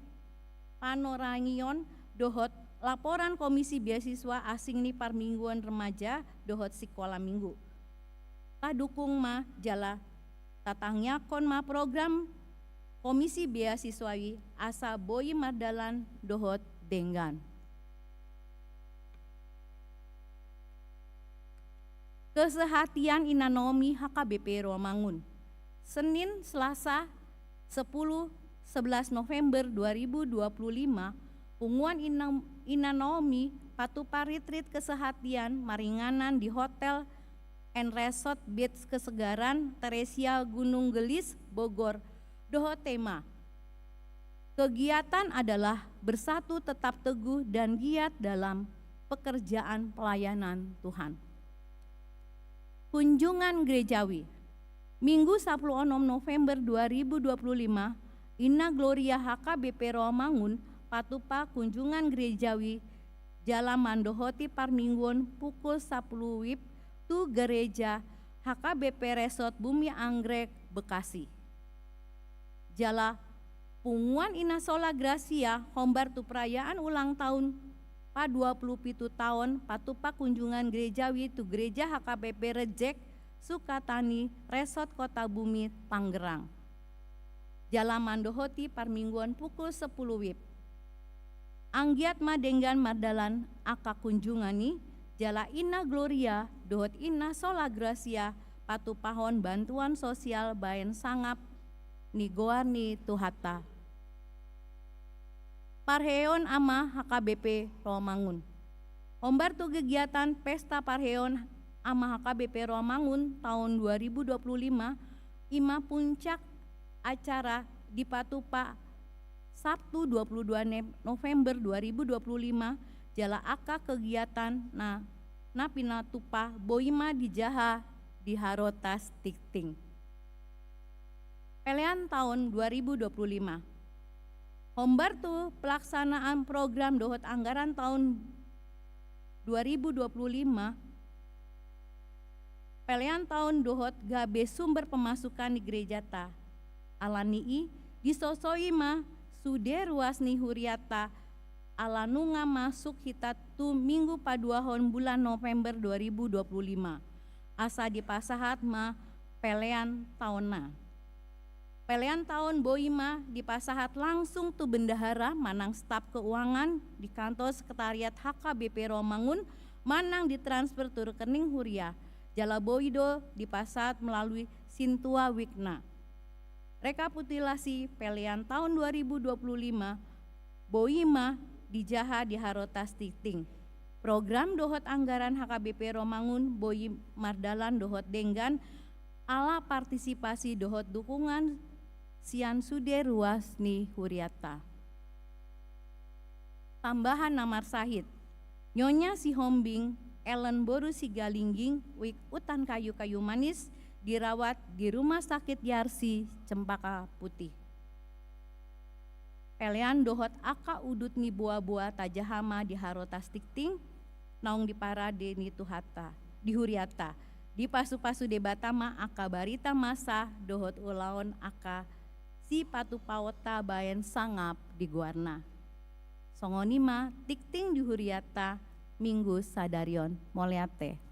panorangion dohot laporan Komisi Beasiswa asing ni parmingguon remaja dohot sikola minggu. Tadukung ma jala tatangiangkon ma program Komisi Beasiswa i asa boi mardalan dohot denggan. Kesehatian Inanomi H K B P Rawamangun. Senin, Selasa, sepuluh, sebelas November dua ribu dua puluh lima, Punguan Ina-, Inanomi patupa ritrit kesehatian maringanan di Hotel and Resort Beach Kesegaran, Theresia, Gunung Gelis, Bogor, dohot tema, kegiatan adalah bersatu, tetap teguh, dan giat dalam pekerjaan pelayanan Tuhan. Kunjungan gerejawi. Minggu sapuluh onom November dua ribu dua puluh lima, Inna Gloria H K B P Rawamangun patupa kunjungan gerejawi jala mandohoti parmingguon pukul sapuluh wib tu gereja H K B P Resort Bumi Anggrek, Bekasi. Jala Punguan Ina Sola Grasia hombar tu perayaan ulang tahun pa dua puluh pitu taon patupa kunjungan gerejawi tu Gereja H K B P Rejek Sukatani, Resort Kota Bumi, Tangerang. Jala mandohoti parmingguon pukul sepuluh wib. Anggiat ma denggan mardalan angka kunjungan i, jala Inna Gloria dohot Inna Sola Grasia patupahon bantuan sosial baen sangap ni goar ni Tuhanta. Parheon ama H K B P Rawamangun. Hombar tu kegiatan Pesta Parheon Ama H K B P Romangun taon dua ribu dua puluh lima, ima puncak acara dipatupa Sabtu dua puluh dua Ne-, November dua ribu dua puluh lima, jala angka kegiatan na, na pinatupa boi ma dijaha di Harotas Tingting. Pelean taon dua ribu dua puluh lima. Hombar tu pelaksanaan program dohot anggaran taon dua ribu dua puluh lima, pelean taon dohot gabe sumber pemasukan di gerejata. Alani i, disosoi ma sude ruas ni huriata, ala nunga masuk hita tu minggu paduahon bulan November dua ribu dua puluh lima. Asa dipasahat ma pelean taonna. Pelean taon boi ma dipasahat langsung tu bendahara manang staf keuangan di kantor sekretariat H K B P Romangun manang ditransfer tu rekening huria, jala boi do dipasahat melalui sintua wikna. Rekapitulasi pelean taon dua ribu dua puluh lima boi ma dijaha di Harotas Tingting. Program dohot anggaran H K B P Romangun boi mardalan dohot denggan ala partisipasi dohot dukungan sian sude ruas ni huriata. Tambahan na marsahit. Nyonya Sihombing Ellen boru Sigalingging, wik Utan Kayu Kayu Manis, dirawat di Rumah Sakit Yarsi Cempaka Putih. Pelean dohot angka udut ni boa-boa tajaha ma di Harotas Tingting, naung diparade ni Tuhanta, di huriata. Dipasupasu Debata ma angka barita masa dohot ulaon angka sipatupaonta baen sangap di goarna. Songon i ma tingting di huriata minggu sadari on. Mauliate.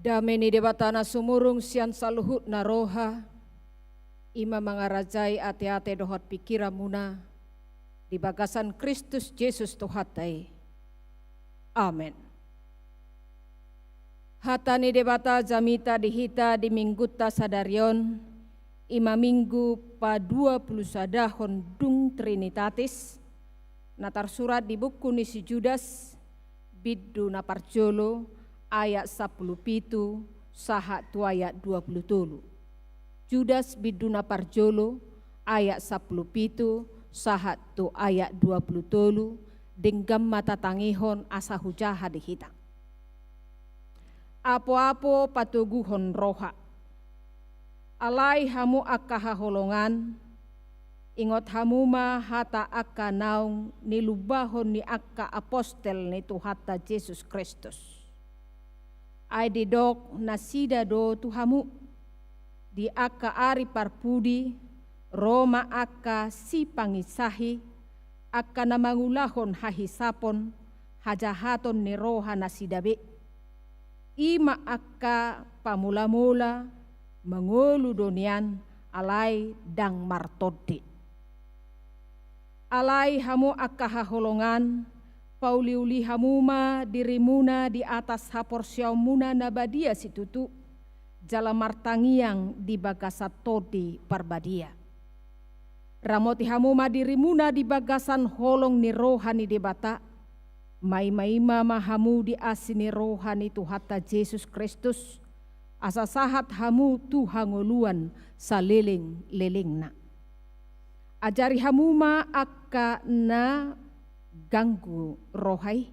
Dame ni Debata na sumurung sian saluhutna roha, i ma mangarajai ateate dohot pingkiranmuna di bagasan Kristus Jesus Tuhanta i. Amen. Hata ni Debata jamita di hita di Minggunta sadari on, i ma Minggu paduapulusadahon dung Trinitatis, na tarsurat di buku ni si Judas, bindu na parjolo, ayat sampulu pitu sahat tu ayat dua pulu tolu. Judas bindu na parjolo, ayat sampulu pitu sahat tu ayat dua pulu tolu, denggan ma tatangihon asa hujaha di hita. Apoapo patoguhon roha. Alai hamu angka haholongan, ingot hamu ma hata angka naung nilumbahon ni angka apostel ni Tuhanta Jesus Kristus. Ai didok nasida do tu hamu, di angka ari parpudi, ro ma angka sipanginsahi, angka na mangulahon hahisapon, hajahaton ni roha nasida be. I ma angka pamolamola, mangolu do nian, alai ndang martondi. Alai hamu angka haholongan, pauliuli hamu ma dirimuna di atas haporseaonmuna na badia situtu, jala martangiang di bagasan Tondi Parbadia. Ramoti hamu ma dirimuna di bagasan holong ni roha ni Debata, maimaima ma hamu di asi ni roha ni Tuhanta Jesus Kristus, asa sahat hamu tu hangoluan salelenglelengna. Ajari hamu ma angka na ganggu roha i.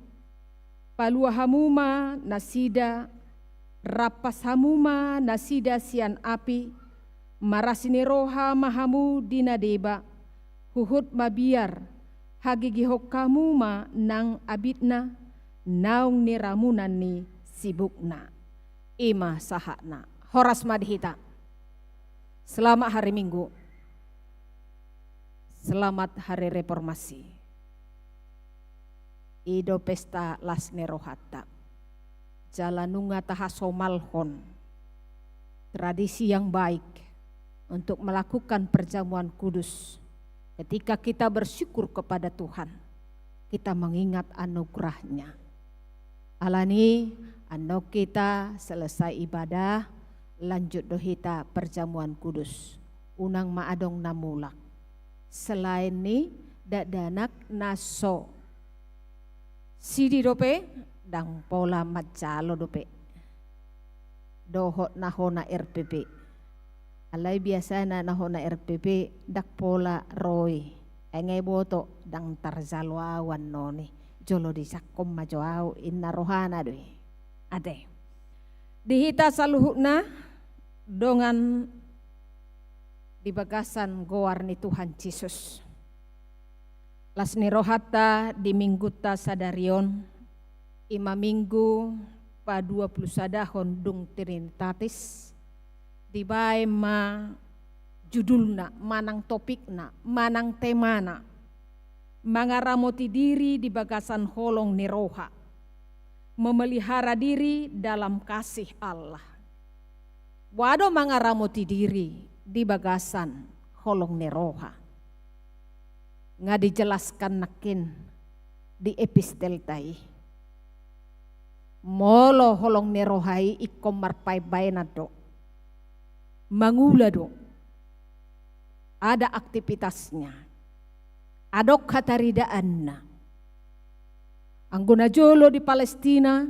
Palua hamu ma nasida, rampas hamu ma nasida sian api, marasi ni roha ma hamu di na deba, huhut mabiar, hagigihon hamu ma nang abitna, naung niramunan ni sibukna. I ma sahatna. Horas ma di hita. Selamat hari Minggu. Selamat hari reformasi. I do pesta las ni rohanta. Jala nunga tahasomalhon tradisi yang baik untuk melakukan perjamuan kudus. Ketika kita bersyukur kepada Tuhan, kita mengingat anugerah-Nya. Alani, annon hita selesai ibadah, lanjut do hita perjamuan kudus. Unang ma adong na mulak. Selain ni dakdanak na so sidi dope, ndang pola manjalo dope. Dohot na hona R P P. Alai biasana na hona R P P ndang pola ro i. Ai nga iboto ndang tarjalo au annon i. Jolo dijangkon ma jo au, inna rohana do i. Ate. Di hita saluhutna dongan di bagasan goar ni Tuhan Jesus. Las ni rohanta di Minggunta sadari on, i ma Minggu paduapulusadahon dung Trinitatis, dibaen ma judulna, manang topikna, manang temana, mangaramoti diri di bagasan holong ni roha, memelihara diri dalam kasih Allah. Boha do mangaramoti diri di bagasan holong ni roha? Nga dijelaskan nangkin di epistelta i. Molo holong ni roha i ingkon marpaenbaenan do, mangula do, ada aktivitasnya, adong hataridaanna. Anggo na jolo di Palestina,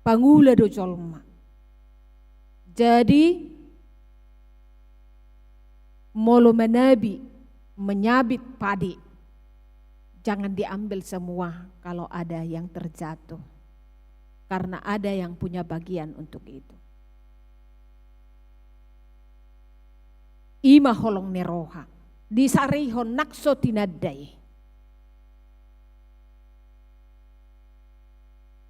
pangula do jolma. Jadi, molo manabi, menyabit padi, jangan diambil semua kalau ada yang terjatuh. Karena ada yang punya bagian untuk itu. I ma holong ni roha. Disarihon nang so tinanda i.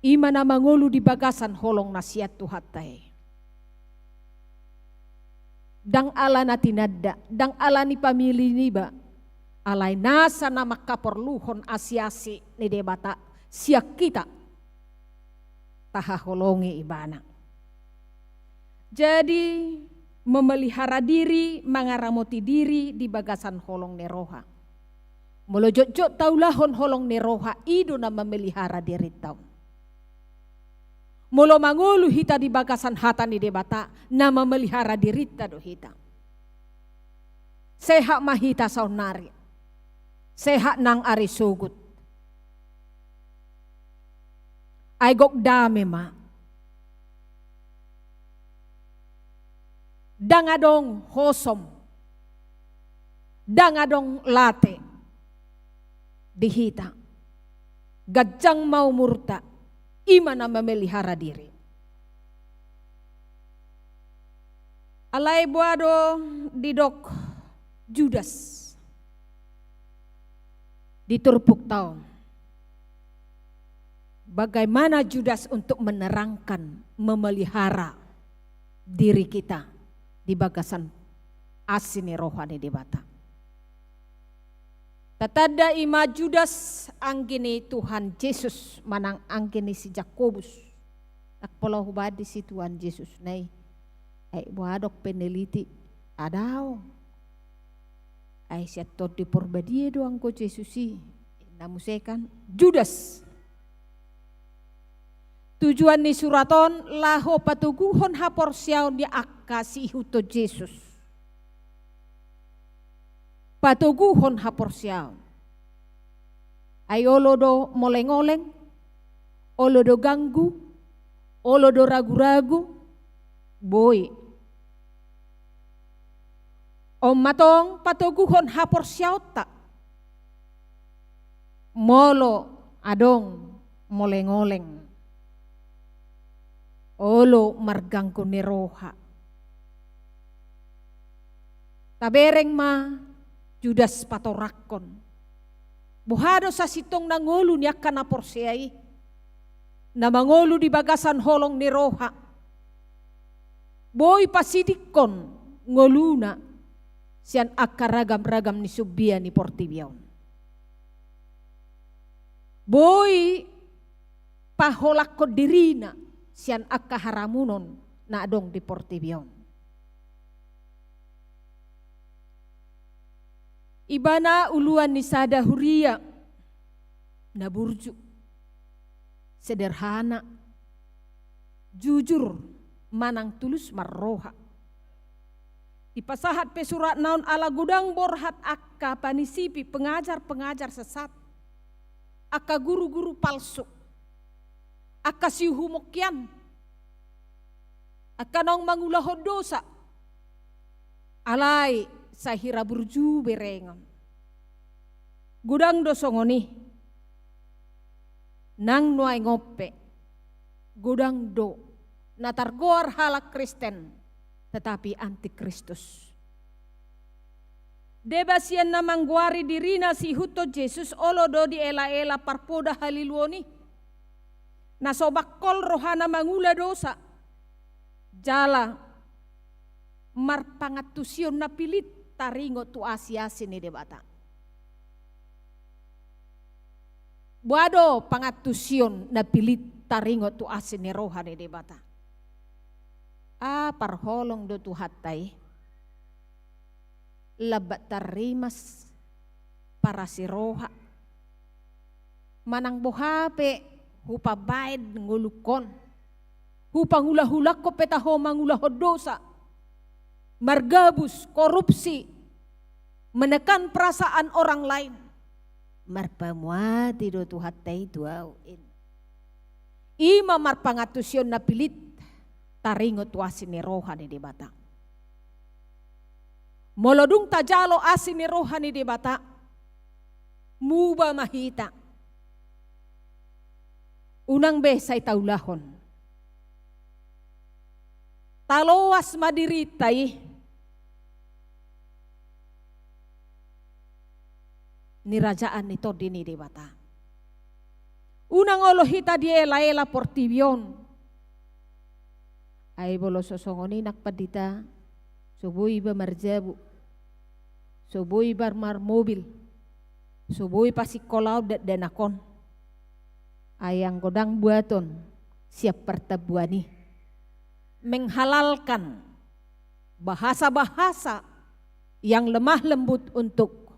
I ma na mangolu di bagasan holong na sian Tuhanta i. Ndang ala na tinanda, ndang ala ni pamili niba, alai nasa na mangkaporluhon asiasi ni Debata sian hita. tahaholongi ibana. Jadi, memelihara diri, mangaramoti diri di bagasan holong ni roha. Molo jotjot taulahon holong ni roha, i do na memelihara dirinta on. Molo mangolu hita di bagasan hata ni Debata, na memelihara dirinta do hita. Sehat ma hita saonnari. Sehat nang ari sogot. Ai gok dame ma. Ndang adong hosom. Ndang adong late di hita. Ganjang ma umurta, i ma na memelihara diri. Alai boha do didok Judas di turpukta on? Bagaimana Judas untuk menerangkan, memelihara diri kita di bagasan asi ni roha ni Debata? Tatanda i ma Judas anggi ni Tuhan Jesus manang anggi ni si Jakobus. Ndang pola hubaen disi Tuhan Jesus na i. Ai boha adong peneliti? Daong. Ai sian Tondi Porbadia do anggo Jesus i. Na muse kan Judas. Tujuan ni surat on laho patoguhon haporseaon ni angka siihuthon Jesus. Patoguhon haporseaon. Ai olo do moleng-oleng, olo do ganggu, olo do ragu-ragu, boi. On ma tong patoguhon haporseaonta. Molo adong moleng-oleng, olo marganggu ni roha. Tabereng ma Judas patorangkon. Boha do sasintongna ngolu ni angka na porsea i, na mangolu di bagasan holong ni roha? Boi pasidingkon ngoluna sian angka ragam-ragam ni sumbia ni portibi on. Boi paholangkon dirina sian angka haramunon na adong di portibi on. Ibana uluan ni sada huria na burju, sederhana, jujur, manang tulus marroha. Dipasahat pe suratna on ala godang borhat angka panisipi, pengajar-pengajar sesat, angka guru-guru palsu, angka siuhumongkian, angka naung mangulahon dosa. Alai sai hira burju berengon. Godang do songon i. Nang nuaeng on pe godang do na targoar halak Kristen, tetapi antikristus. Deba sian na manggoari dirina siihuthon Jesus, olo do diela-ela parpoda haliluon i. Na so bangkol rohana mangula dosa, jala marpangantusion na pilit taringot tu asi-asi ni Debata. Boha do pangantusion na pilit taringot tu asi ni roha ni Debata? Ah, parholong do Tuhanta i. Lambat tarrimas, parasi roha. Manang boha pe hupabaen ngolungkon, hupangulahulangkon pe taho mangulahon dosa, margabus, korupsi, menekan perasaan orang lain, marpamuati do Tuhanta i tu ahu, in. I ma marpangantusion na pilit taringot tu asi ni roha ni Debata. Molo dung tajalo asi ni roha ni Debata, muba ma hita. Unang be sai taulahon. Taloas ma dirinta i. Nirajaan ni Tondi ni Debata. Unang olo hita diela-ela portibi on. Ai molo so songon i nang pandita, so boi iba marjabu, so boi iba marmobil, so boi pasingkolaon dakdanak on. Ai anggo ndang buaton sian partabuan i, menghalalkan bahasa-bahasa yang lemah lembut untuk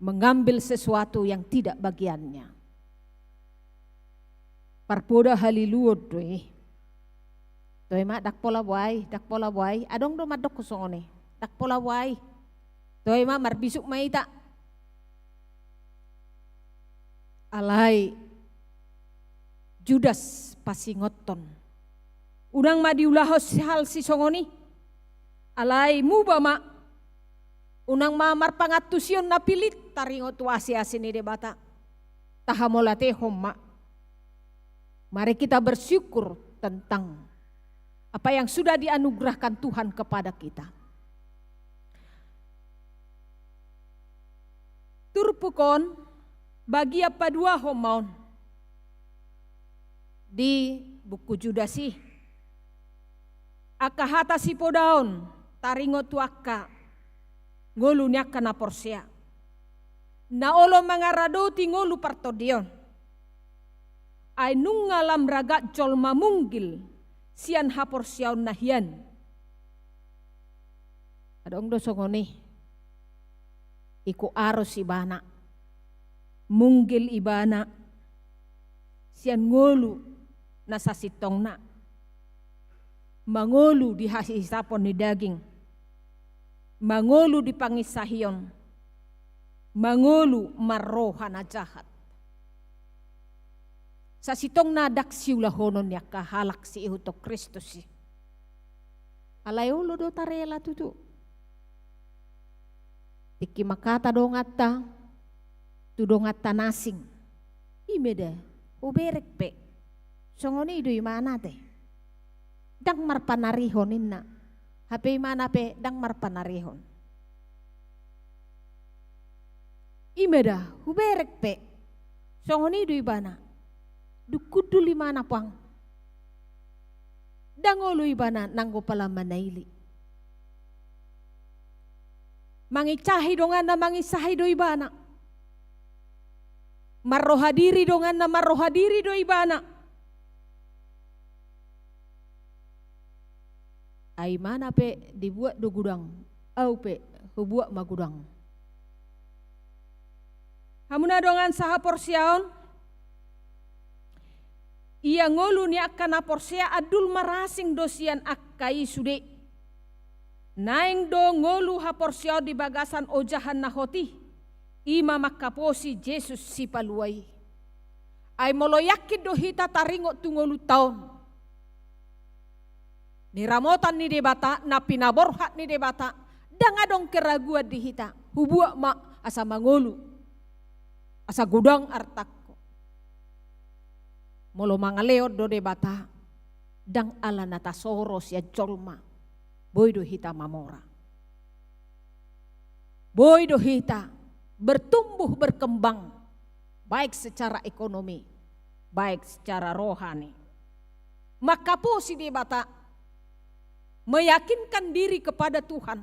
mengambil sesuatu yang tidak bagiannya. Parpoda haliluon do i. Toe ma, ndang pola boai, ndang pola boai. Adong do mandok songon i. Ndang pola boai. Toe ma, marbisuk ma hita. Alai Judas pasingothon. Unang ma diulahon hal sisongon i. Alai muba ma. Unang ma marpangantusion na pilit taringot tu asi-asi ni Debata. Tahamauliatehon ma. Mari kita bersyukur tentang apa yang sudah dianugerahkan Tuhan kepada kita. Turpuk on, bagian paduahon ma on di buku Judas i. Angka hata sipodaon taringot tu angka ngolu ni angka na porsea. Na olo mangaradoti ngolu partondion. Ai nunga lam ragak jolma munggil sian haporseaonna hian. Adong do songon i. Ingkon arus ibana. Munggil ibana sian ngolu na sasintongna. Mangolu di hahisapon ni daging. Mangolu di panginsahion. Mangolu marroha na jahat. Sasintongna ndang siulahonon ni angka halak siihuthon Kristus i. Alai olo do tarela tutu. Tingki mangkata donganta tu donganta na asing. I ma da, huberek pe. Songon i do imana te. Ndang marpanarihon ninna. Hape imana pe ndang marpanarihon. I ma da, huberek pe. Songon i do ibana. Dung hundul imana puang. Ndang olo ibana nanggo pala manaili. Manginsahi donganna, manginsahi do ibana. Marroha diri donganna, marroha diri do ibana. Ai imana pe dibuat do gudang, au pe hubuat ma gudang. Hamu na dongan sahaporseaon, ia ngolu ni angka na porsea andul marasing do sian angka i sude. Naeng do ngolu haporseaon di bagasan ojahan na hot i, i ma mangkaposi Jesus Sipalua i. Ai molo yakin do hita taringot tu ngolunta on, niramotan ni Debata, na pinaborhat ni Debata, ndang adong keraguan di hita. Hubuat ma asa mangolu, asa godang artangku. Molo mangalehon do Debata, ndang ala na tasoro sian jolma, boi do hita mamora. Boi do hita bertumbuh berkembang, baik secara ekonomi, baik secara rohani. Mangkaposi Debata, meyakinkan diri kepada Tuhan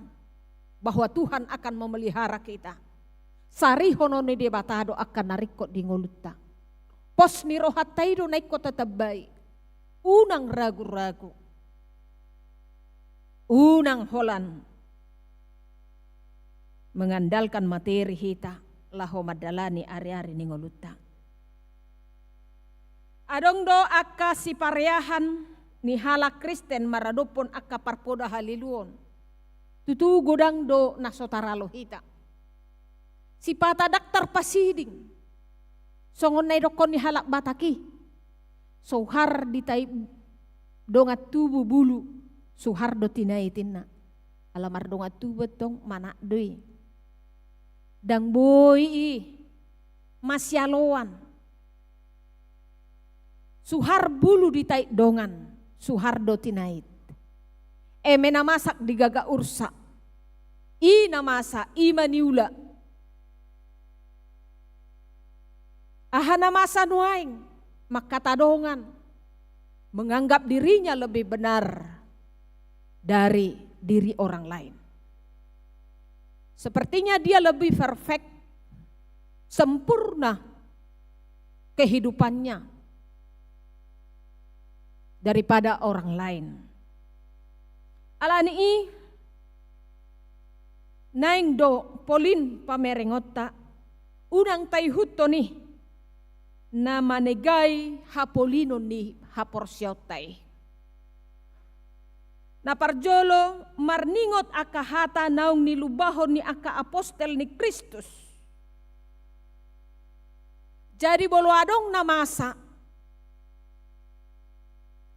bahwa Tuhan akan memelihara kita. Sarihonon ni Debata do angka na ringkot di ngolunta. Pos ni rohanta i do na ingkon tatambai. Unang ragu-ragu. Unang holan mengandalkan materi hita laho mandalani ari-ari ni ngolunta. Adong do angka sipareahan ni halak Kristen maradophon angka parpoda haliluon. Tutu godang do na so taralo hita. Sipata ndang tarpasiding. Songon na idokkon ni halak Batak i. Suhar ditait dongan tubu bulu, suhar do tinait inna. Ala mardongan tubu tong manat do i. Ndang boi i masialoan. Suhar bulu ditait dongan, suhar do tinait. Eme na masa digagak ursa. I na masa, i ma niula. Aha na masa nuaeng, mangkata dongan, menganggap dirinya lebih benar dari diri orang lain. Sepertinya dia lebih perfect, sempurna kehidupannya. daripada orang lain. Alani i, naeng do polin pamerengonta, unang taihuthon i na manegai hapolinon ni haporseaonta i. Na parjolo, marningot angka hata naung nilumbahon ni angka apostel ni Kristus. Jadi molo adong na masa,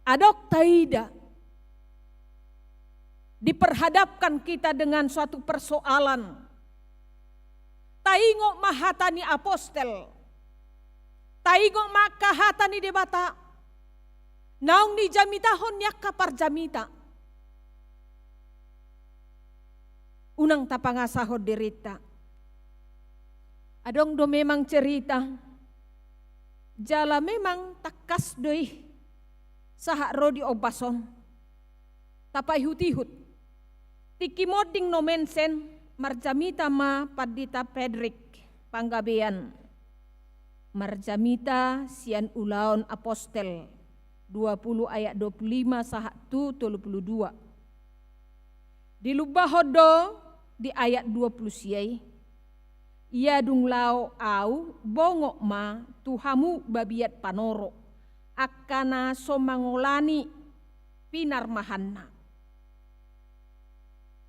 adong taida, diperhadapkan kita dengan suatu persoalan, taingot ma hata ni apostel, taingot ma angka hata ni Debata naung nijamitahon ni angka parjamita. Unang tapangasahon dirinta. Adong do memang cerita, jala memang tangkas do i sahat ro di ombas on. Tapaihut-ihut. Tingki monding Nommensen, marjamita ma Pandita Frederick Panggabean. Marjamita sian Ulaon Apostel dua puluh ayat dua puluh lima sahat tu tolu puluh dua. Dilumbahon do di ayat dua puluh sia i, "Ia dung laho au, bongot ma tu hamu babiat panoro, angka na so mangolani pinarmahanna."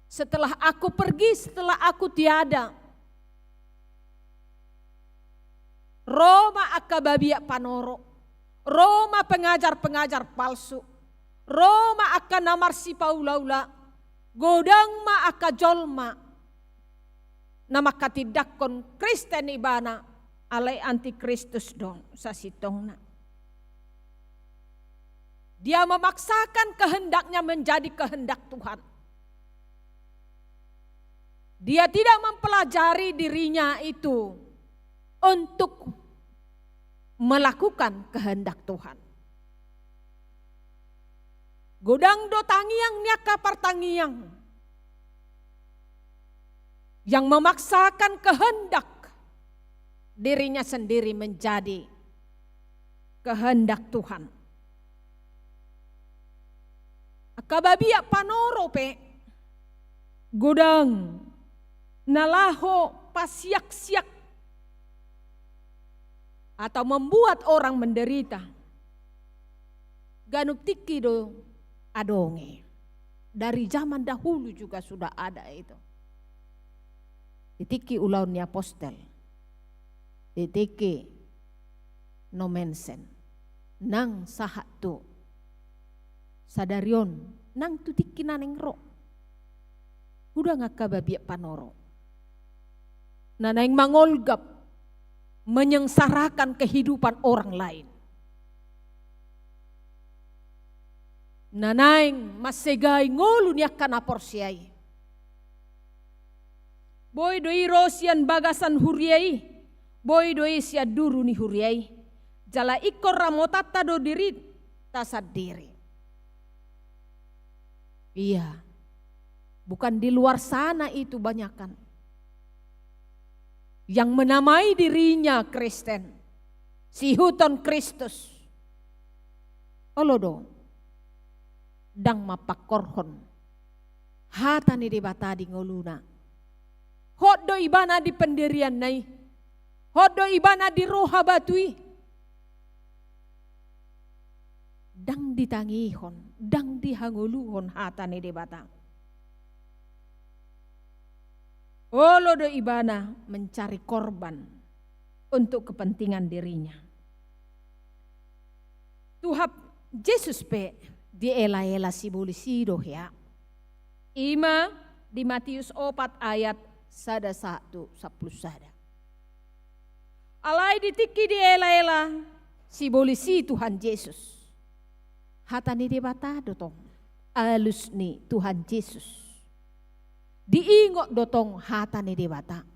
Setelah aku pergi, setelah aku tiada, ro ma angka babiat panoro, ro ma pengajar-pengajar palsu, ro ma angka na marsipaula-ula, godang ma angka jolma na manghatindanghon Kristen ibana, alai antikristus do sasintongna. Dia memaksakan kehendaknya menjadi kehendak Tuhan. Dia tidak mempelajari dirinya itu untuk melakukan kehendak Tuhan. Godang do tangiang ni angka partangiang yang memaksakan kehendak dirinya sendiri menjadi kehendak Tuhan. Angka babiat panoro pe godang na laho pasiak-siak atau membuat orang menderita. Ganup tingki do adong i. Dari zaman dahulu juga sudah ada itu. Di tingki Ulaon ni Apostel, di tingki Nommensen, nang sahat tu sadari on, nang tu tingki na naeng ro. Godang angka babiat panoro na naeng mangolgap, menyengsarakan kehidupan orang lain, na naeng mansegai ngolu ni angka na porsea i. Boi do i ro sian bagasan huria i, boi do i sian duru ni huria i. Jala ingkon ramotanta do dirinta sandiri. Iya, bukan di luar sana itu banyakan yang menamai dirinya Kristen, siihuthon Kristus. Olo do, ndang mampangkorhon hata ni Debata di ngoluna. Hot do ibana di pendirianna i. Hot do ibana di roha batu i. Ndang ditangihon, ndang dihangoluhon hata ni Debata. Olo do ibana mencari korban untuk kepentingan dirinya. Tuhan Jesus pe diela-ela sibolis i do hea. I ma di Matius opat ayat sada sahat tu sampulu sada. Alai di tingki diela-ela sibolis i Tuhan Jesus, hata ni Debata do tong, alus ni Tuhan Jesus. Diingot do tong hata ni Debata.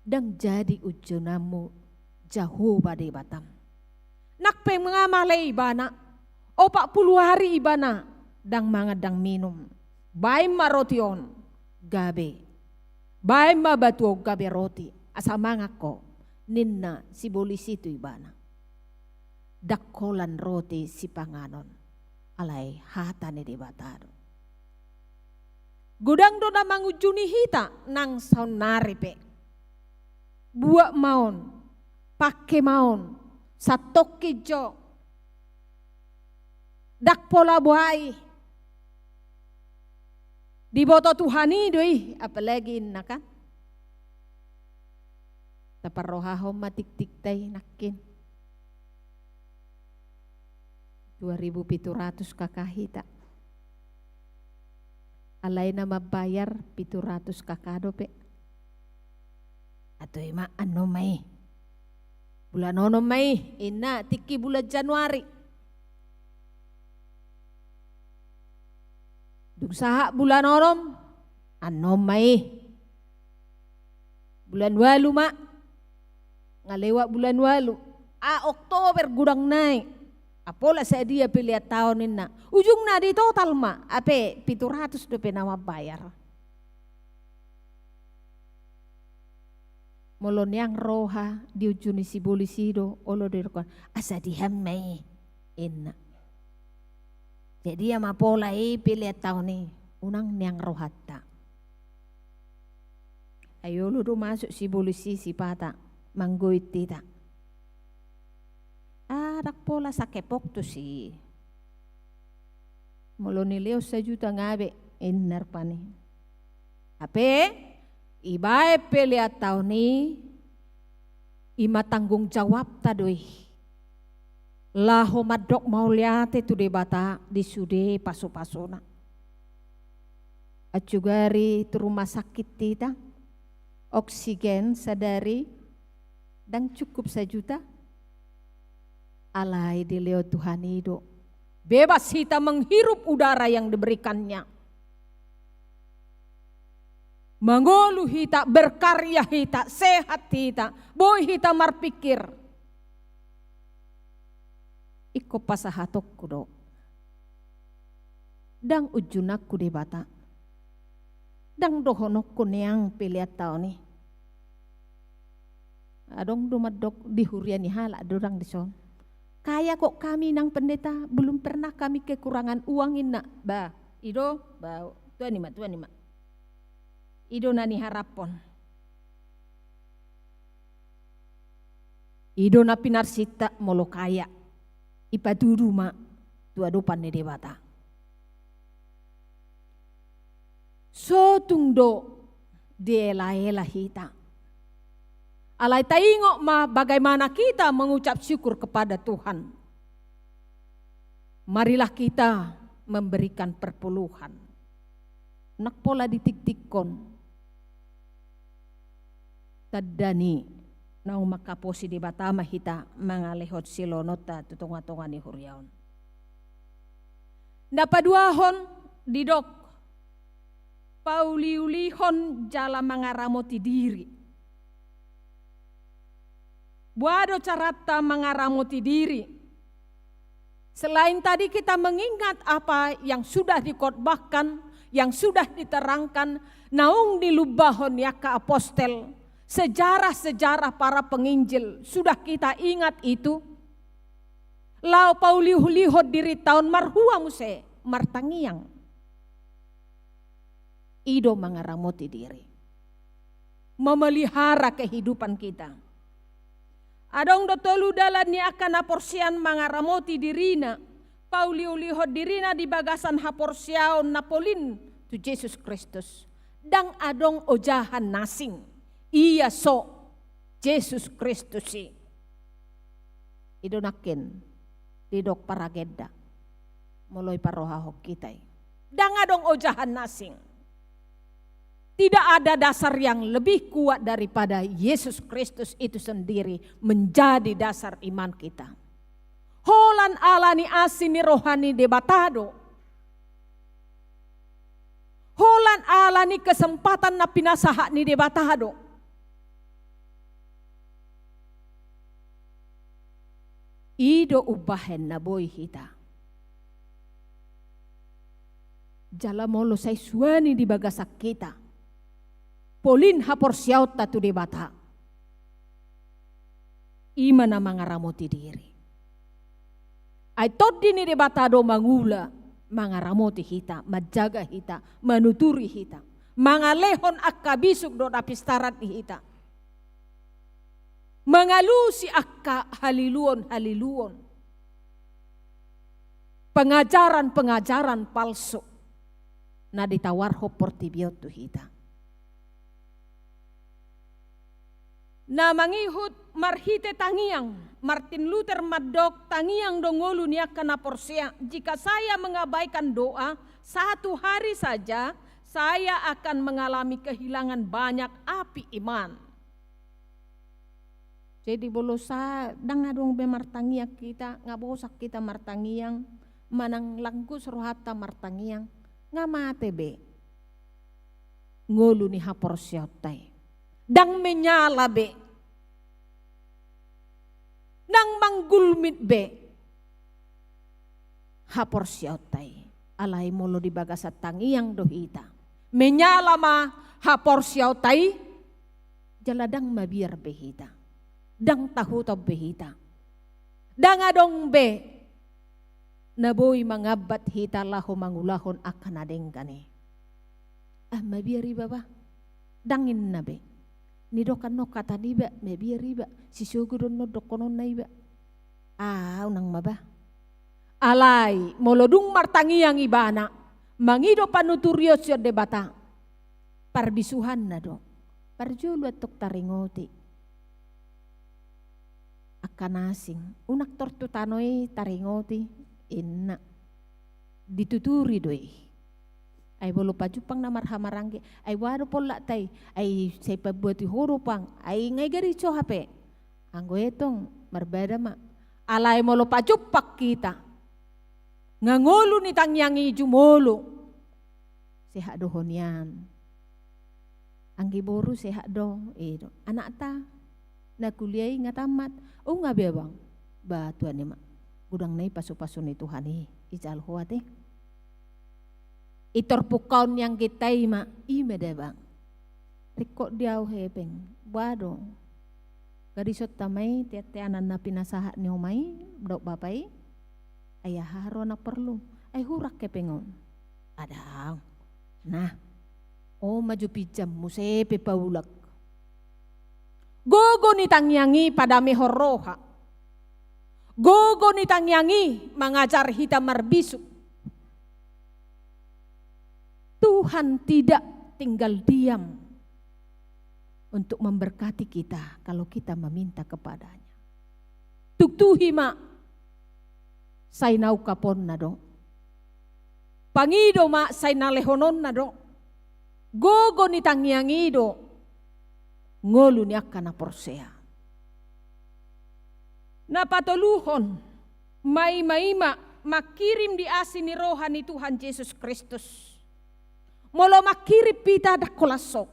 Ndang jadi unjunanmu Jahowa Debatam. Nang pe nga male ibana, opat pulu ari ibana ndang mangan ndang minum. Baen ma roti on gabe, baen ma batu on gabe roti, asa mangan ho, ninna sibolis i tu ibana. ndang holan roti sipanganon, alai hata ni Debata do. Godang do na mangunjuni hita nang saonnari pe. Buat ma on, pangke ma on, satongkin jo. Ndang pola boa i. Diboto Tuhan i do i, apalagi inna kan. Taparrohahon ma tiktikta i nangkin. Dua ribu pitu ratus K K hita. Alai na mambayar pitu ratus K K dope. Atau ima annon ma i. Bulan onom ma i, inna tingki bulan Januari. Dung sahat bulan onom, annon ma i. Bulan ualu ma. Nga lewat bulan ualu. A, Oktober godang nai. Apola sadia pelean taon inna. Ujungna di total ma. Ape pitu ratus dope na mambayar. Molo niang roha di ujung ni sibolis i do, olo do didok, asa dihan ma i, inna. Jadi ia ma pola i pelean taon i, unang niang rohanta. Ai olo do masuk sibolis i sipata, manggoit hita. Ah, ndang pola sangkep waktu si. Molo nilehon sajuta nga be, inna rupani. Hape, ibaen pelean taon i, ima tanggung jawabta do i. Laho mandok mauliate tu Debata di sude pasupasuna. Ancugari tu rumah sakit hita, oksigen sadari ndang cukup sajuta. Alai dilehon Tuhan i do. Bebas hita menghirup udara yang diberikannya. Mangolu hita, berkarya hita, sehat hita, boi hita marpikir. Ingkon pasahatonku do. Ndang unjunanku Debata. Ndang dohononku niang pelean taon i. Adong do mandok di huria ni halak do ndang dison. Kaya kok kami nang pendeta, belum pernah kami kekurangan uang inna. Ba, i do, ba, tuan i ma, tuan i ma. I do na niharaphon. I do na pinarsinta molo kaya. Ipatudu ma tu adopan ni Debata. So tung do dielaela hita. Alai taingot ma bagaimana kita mengucap syukur kepada Tuhan. Marilah kita memberikan perpuluhan. Ndang pola ditiktikkon. Tanda ni naung mangkaposi Debata ma hita mangalehon silehononta tu tongatonga ni huria on. Na paduahon didok, pauliulihon jala mangaramoti diri. Boha do caranta mangaramoti diri? Selain tadi kita mengingat apa yang sudah dikhotbahkan, yang sudah diterangkan, naung nilumbahon ni angka apostel, sejarah-sejarah para penginjil, sudah kita ingat itu? Laho pauliulihon dirinta on marhua muse, martangiang. I do mangaramoti diri. Memelihara kehidupan kita. Adong do tolu dalan ni angka na porsea mangaramoti dirina, pauliulihon dirina di bagasan haporseaon na polin tu Jesus Kristus. Ndang adong ojahan na asing. Ia so Jesus Kristus i. I do nangkin didok paragenda. Molo iparrohahon hita i. Ndang adong ojahan na asing. Tidak ada dasar yang lebih kuat daripada Yesus Kristus itu sendiri menjadi dasar iman kita. Holan ala ni asi ni roha ni Debata do. Holan ala ni kesempatan na pinasahat ni Debata do. I do umbahen na boi hita. Jala molo sai suani di bagasan hita. Polin haporseaonta tu Debata. I ma na mangaramoti diri. Ai Tondi ni Debata do mangula, mangaramoti hita, manjaga hita, manuturi hita, mangalehon angka bisuk dohot na pinsaran di hita, mangalusi angka haliluon-haliluon, pengajaran-pengajaran palsu na ditawarhon portibi on tu hita. Na mangihut marhite tangiang, Martin Luther mandok tangiang do ngolu ni angka na porsea, jika saya mengabaikan doa satu hari saja, saya akan mengalami kehilangan banyak api iman. Jadi molo sa-, ndang adong be martangiang hita, nga bosan hita martangiang, manang langkus rohanta martangiang, nga mate be ngolu ni haporseaonta i. Ndang menyala be. Ndang manggulmit be haporseaonta i. Alai molo di bagasan tangiang do hita, menyala ma haporseaonta i, jala ndang mabiar be hita, ndang tahuton be hita, ndang adong be na boi mangambat hita laho mangulahon angka na denggan i. Ah, mabiar iba bah. Ndang ninna be. Nidok annon hata niba, mabiar iba. Sisogo do annon dohononna iba. Ah, unang ma bah. Alai molo dung martangiang ibana, mangido panuturion sian Debata, parbisuhanna do. Parjolo antong taringoti angka na asing, unang tor tu tano i taringoti, inna. Dituturi do i. Ai molo pajumpang na marhahamaranggi, ai boha do pollakta i, ai sai pambuati ho do pang, ai nga i gadis ho hape. Anggo i antong marbada ma. Alai molo pajumpang hita, nga ngolu ni tangiang i jumolo, sehat do ho nian. Anggi boru sehat do, i do. Anakta na kuliah i nga tamat. O, nga be abang. Bah, tuan i ma. Godang na i pasupasu ni Tuhan i, ijalo ho ate. I tor pungkaon ni angginta i ma, i ma da abang. Ringkot di au hepeng. Boha do gadisonta ma i, teanteanan na pinasahat ni oma i dohot bapa i. Ai aha roha na porlu? Ai hurang hepeng on. Adang. Nah. O, maju pinjam muse pe paulak. Gogo ni tangiang i padamehon roha. Gogo ni tangiang i mangajar hita marbisuk. Tuhan tidak tinggal diam untuk memberkati kita kalau kita meminta kepada-Nya. Tuktuhi ma sai na ungkaponna do. Pangido ma sai na lehononna do. Gogo ni tangiang i do ngolu ni angka na porsea. Na patoluhon, maimaima mangkirim di asi ni roha ni Tuhan Jesus Kristus. Molo mangkirim hita, ndang holan so.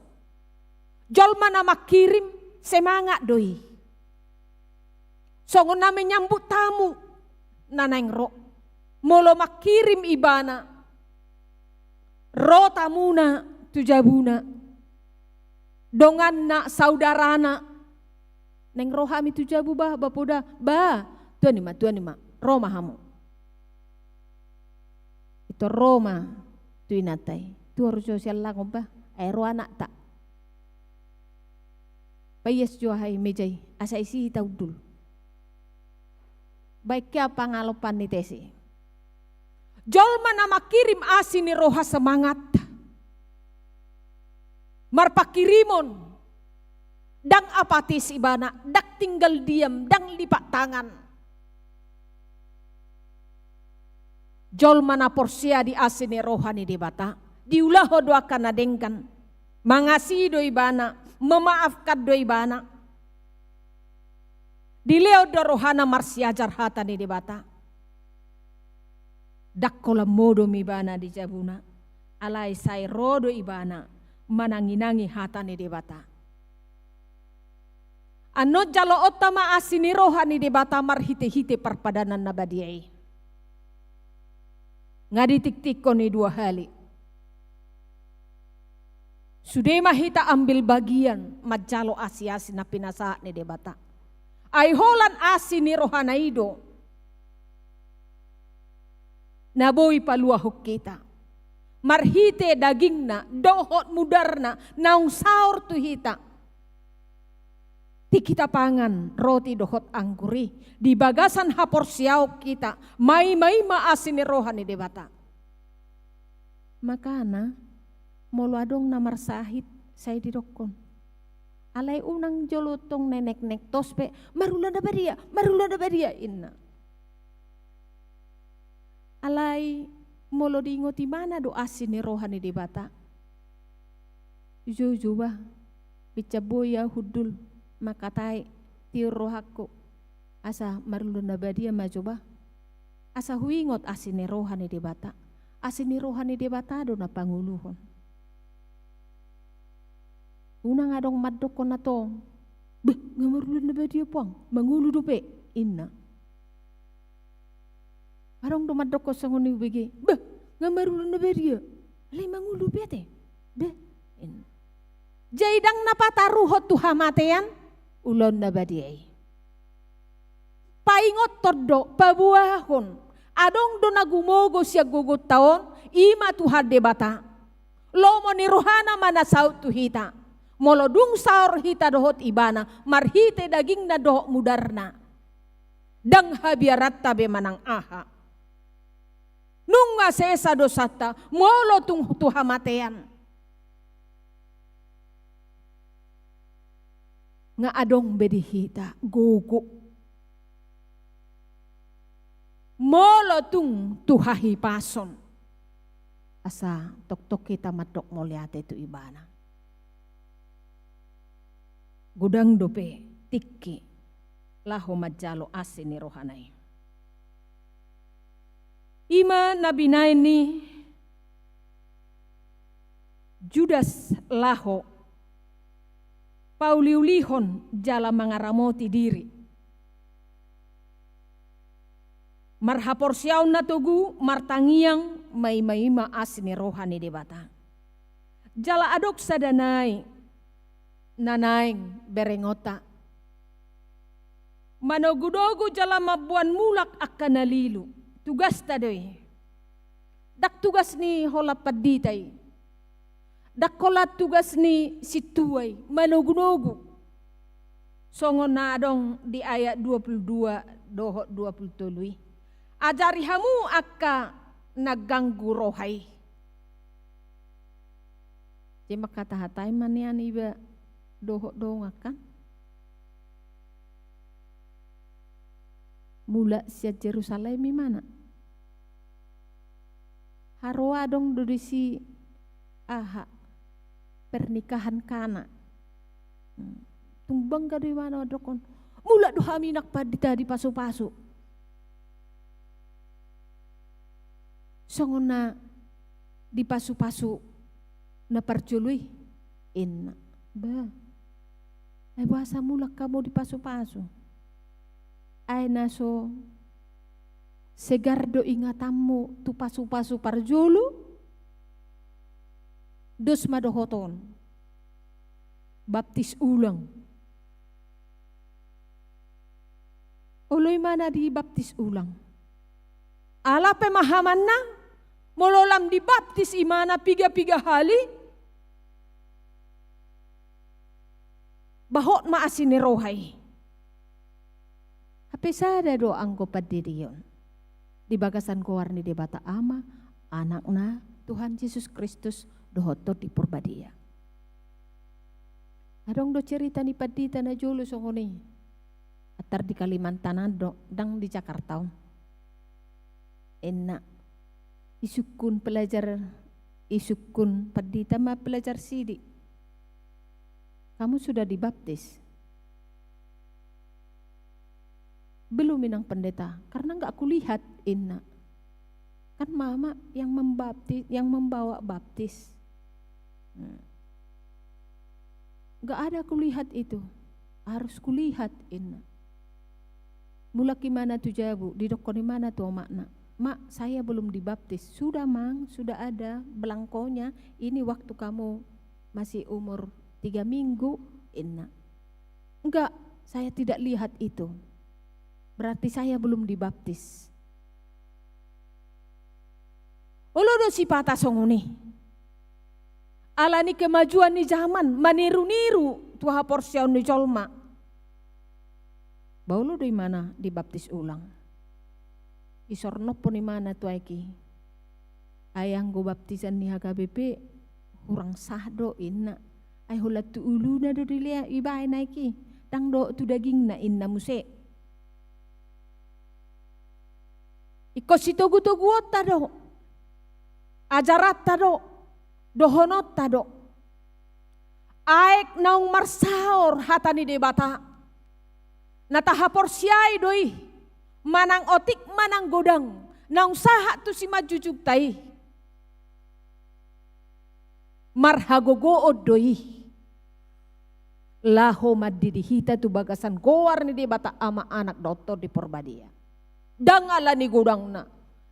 Jolma na mangkirim semangat do i. Songon na menyambut tamu na naeng ro. Molo mangkirim ibana, ro tamuna tu jabuna, donganna, saudarana, naeng ro hami tu jabu bah, bapoda, bah, tuan i ma, tuan i ma, ro ma hamu. Ito ro ma tu inanta i, tuor jo sian langon bah, ai ro anakta. Paias jo aha i meja i, asa isi hita hundul. Baen hea pangalopan ni tes i. Jolma na mangkirim asi ni roha, semangat marpangkirimon, ndang apatis ibana, ndang tinggal diam, ndang lipat tangan. Jolma na porsea di asi ni roha ni Debata, diulahon do angka na denggan, mangasihi do ibana, memaafkan do ibana. Dilehon do rohana marsiajar hata ni Debata. Ndang holan modom ibana di jabuna, alai sai ro do ibana mananginangi hata ni Debata. Annon jaloonta ma asi ni roha ni Debata marhitehite parpadanan na badia i. Nga ditiktikkon i dua hali. Sude ma hita ambil bagian manjalo asi-asi na pinasahat ni Debata. Ai holan asi ni rohana i do na boi paluahon hita marhite dagingna dohot mudarna naung saor tu hita. Tingki tapangan roti dohot anggur i di bagasan haporseaon hita, maimaima asi ni roha ni Debata. Makana, molo adong na marsahit, sai didokkon. Alai unang jolo tong neneknek tos pe, marula na badia, marula na badia, inna. Alai molo diingot ibana do asi ni roha ni Debata. Jujur bah, binsang boi au hundul mangkatai tiur rohangku. Asa marula na badia ma jo bah. Asa huingot asi ni roha ni Debata. Asi ni roha ni Debata do na pangoluhon. Unang adong mandokkon na tong. Beh, nga marula na badia puang, mangolu dope, inna. Adong do mandokkon songon i ubege. Beh, nga marula na badia. Alai mangolu dope ate. Beh, inna. Jadi ndang na pataruhon tu hamatean, ulaon na badia i. Paingothon do, paboahon. Adong do na gumogo sian gogonta on, i ma Tuhan Debata. Lomo ni rohana ma na saut tu hita. Molo dung saor hita dohot ibana, marhite dagingna dohot mudarna. Ndang habiaranta be manang aha. Nunga sesa dosanta, molo tung tu hamatean. Nga adong be di hita gogo. Molo tung tu hahipason. Asa tongtong hita mandok mauliate tu ibana. Godang dope tingki laho manjalo asi ni rohana i. I ma na binahen ni Judas laho pauliulihon jala mangaramoti diri. Marhaporseaon na togu, martangiang, maimaima asi ni roha ni Debata. Jala adong sada nai na naeng berengonta. Manogunogu jala mamboan mulak angka na lilu, tugasta do i. Ndang tugas ni holan pandita i. Ndang holan tugas ni sintua i, manogunogu. Songon na adong di ayat dua puluh dua dohot dua puluh tolu i. Ajari hamu angka na ganggu roha i. Jadi mangkatahatai ma nian iba dohot dongan kan. Mulak sian Jerusalem imana. Haroa adong do disi aha, pernikahan Kana. Hmm. Tung bangga do imana mandok on. Mulak do hami nang pandita dipasupasu. Songon na dipasupasu na parjolo i, inna. Bah. Ai boasa mulak hamu dipasupasu? Ai na so segar do ingatanmu tu pasupasu parjolo? Dos ma dohot on. Baptis ulang. Olo imana dibaptis ulang. Ala pemahamanna, molo lam dibaptis imana piga-piga hali, bah hot ma asi ni roha i. Hape sada do anggo pandirion. Di bagasan goar ni Debata Ama, Anakna, Tuhan Jesus Kristus, dohot Tondi Porbadia. Adong do cerita ni pandita na jolo songon i. Antar di Kalimantan an do, ndang di Jakarta on. Inna. Isungkun pelajar, isungkun pandita ma pelajar sidi. Kamu sudah dibaptis? Belum inang pendeta, karena nggak kulihat, inna. Kan mama yang membaptis, yang membawa baptis. Hmm. Nggak ada kulihat itu, harus kulihat, inna. Mulak imana tu jabu, didokkon imana tu omakna, "Mak, saya belum dibaptis." "Sudah, Mang, sudah ada belangkonya, ini waktu kamu masih umur tiga minggu," inna. "Enggak, saya tidak lihat itu. Berarti saya belum dibaptis." Olo do sipata songon i. Ala ni kemajuan ni zaman, maniru-niru tu haporseaon ni jolma. Ba olo do imana dibaptis ulang. Isornophon imana tu aek i. Ai anggo baptisan ni H K B P hurang sah do inna. Ai holan tu uluna do dilea ibaen aek i. Ndang dohot tu dagingna inna muse. Ingkon sitogu-toguonta do, ajaranta do, dohononta do. Aek naung marsaor hata ni Debata. Na tahaporseai do i, manang otik manang godang, naung sahat tu simanjujungta i. Marhagogoon do i. Laho mandidi hita tu bagasan goar ni Debata Ama, Anak dohot Tondi Porbadia. Ndang ala ni godangna,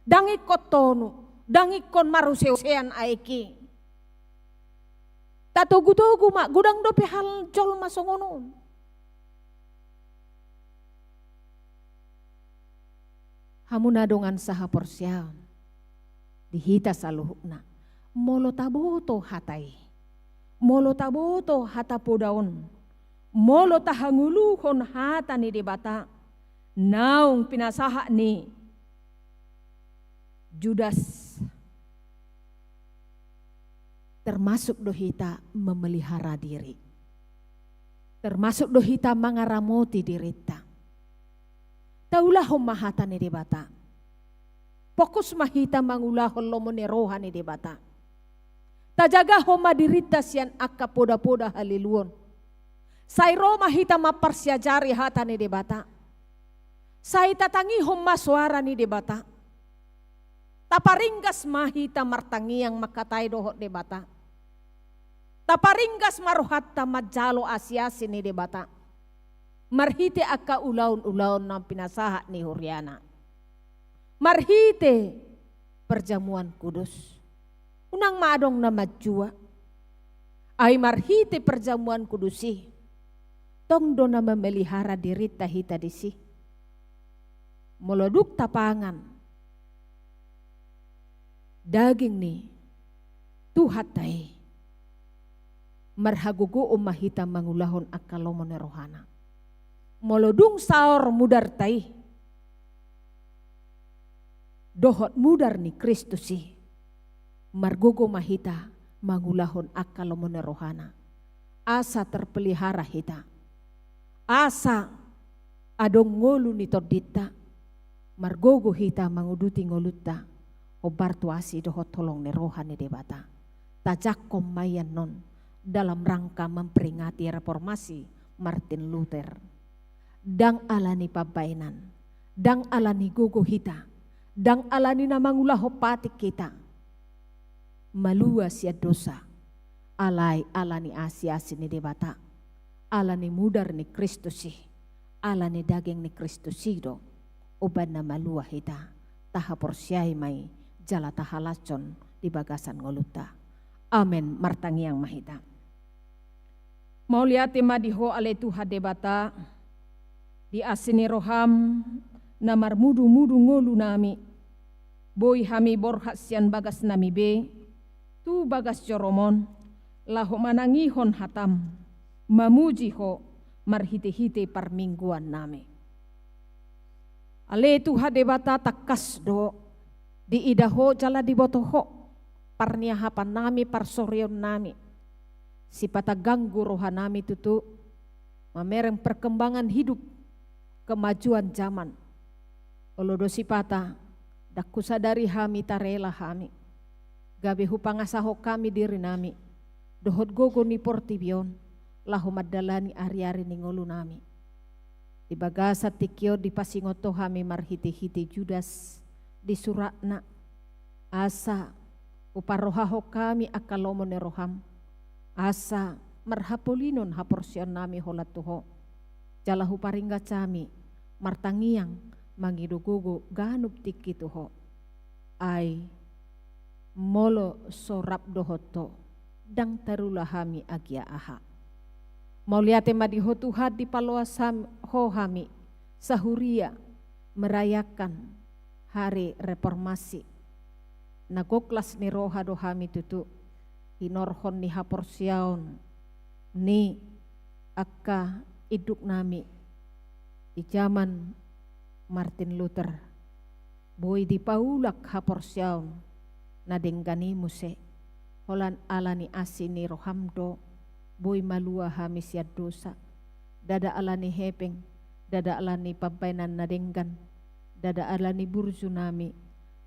ndang ingkon tonu, ndang ingkon maruse-usean aek i. Tatogu-togu ma, godang dope hal jolma songon on. Hamu na dongan sahaporseaon, di hita saluhutna, molo taboto hata i, molo taboto hata poda on, molo tahangoluhon hata ni Debata naung pinasahat ni Judas, termasuk do hita memelihara diri. Termasuk do hita mangaramoti dirinta. Taulahon ma hata ni Debata. Fokus ma hita mangulahon lomo ni roha ni Debata. Tajagahon ma dirinta sian angka poda-poda haliluon. Sai ro ma hita mamparsiajari hata ni Debata. Sai tatangihon ma soara ni Debata. Taparinggas ma hita martangiang mangkatai dohot Debata. Taparinggas ma rohanta manjalo asi-asi ni Debata. Marhite angka ulaon-ulaon naung pinasahat ni huriana. Marhite perjamuan kudus. Unang ma adong na manjua. Ai marhite perjamuan kudus i. Tong do na memelihara dirinta hita disi. Molo dung tapangan daging ni Tuhanta i, marhagogoon ma hita mangulahon angka lomo ni rohana. Molo dung saor mudarta i dohot mudar ni Kristus i, margogo ma hita mangulahon angka lomo ni rohana. Asa terpelihara hita. Asa adong ngolu ni tondinta, margogo hita manguduti ngolunta, hombar tu asi dohot holong ni roha ni Debata. Tajangkon ma i annon dalam rangka memperingati reformasi Martin Luther. Ndang ala ni pambaenan, ndang ala ni gogo hita, ndang ala ni na mangulahon patik hita malua sian dosa, alai ala ni asi-asi ni Debata, ala ni mudar ni Kristus i, ala ni daging ni Kristus i do umbahen na malua hita. Tahaporseai ma i jala tahalashon di bagasan ngolunta. Amen. Martangiang ma hita. Mauliate ma di Ho ale Tuhan Debata, di asi ni roham na marmudu-mudu ngolunami. Boi hami borhat sian bagasnami be tu bagas joromon, laho manangihon hatam, mamuji Ho marhite-hite parmingguannami. Ale Tuhan Debata, tangkas do diida Ho jala diboto Ho parniahapannami, parsorionnami. Sipata ganggu rohanami tutu mamereng perkembangan hidup, kemajuan zaman. Olo do sipata, ndang husadari hami, tarela hami. Gabe hupangasahon hami dirinami dohot gogo ni portibi on, laho mandalani ari-ari ni ngolunami. Di bagasan tingki on dipasingot Ho hami marhite-hite Judas di suratna, asa huparrohahon hami angka lomo ni roham, asa marhapolinon haporseaonnami holan tu Ho. Jala huparinggas hami martangiang mangido gogo ganup tingki tu Ho. Ai molo so rap dohot Ho, ndang tarula hami agia aha. Mauliate ma di Ho Tuhan, dipaloas ham-, Ho hami sahuria merayakan hari reformasi. Na gok las ni roha do hami tutu, hinorhon ni haporseaon ni angka induk nami di jaman Martin Luther. Boi dipaulak haporseaon na denggan i muse, holan ala ni asi ni roham do boi malua hami sian dosa. Ndada ala ni hepeng, ndada ala ni pambahenan na denggan, ndada ala ni burju nami,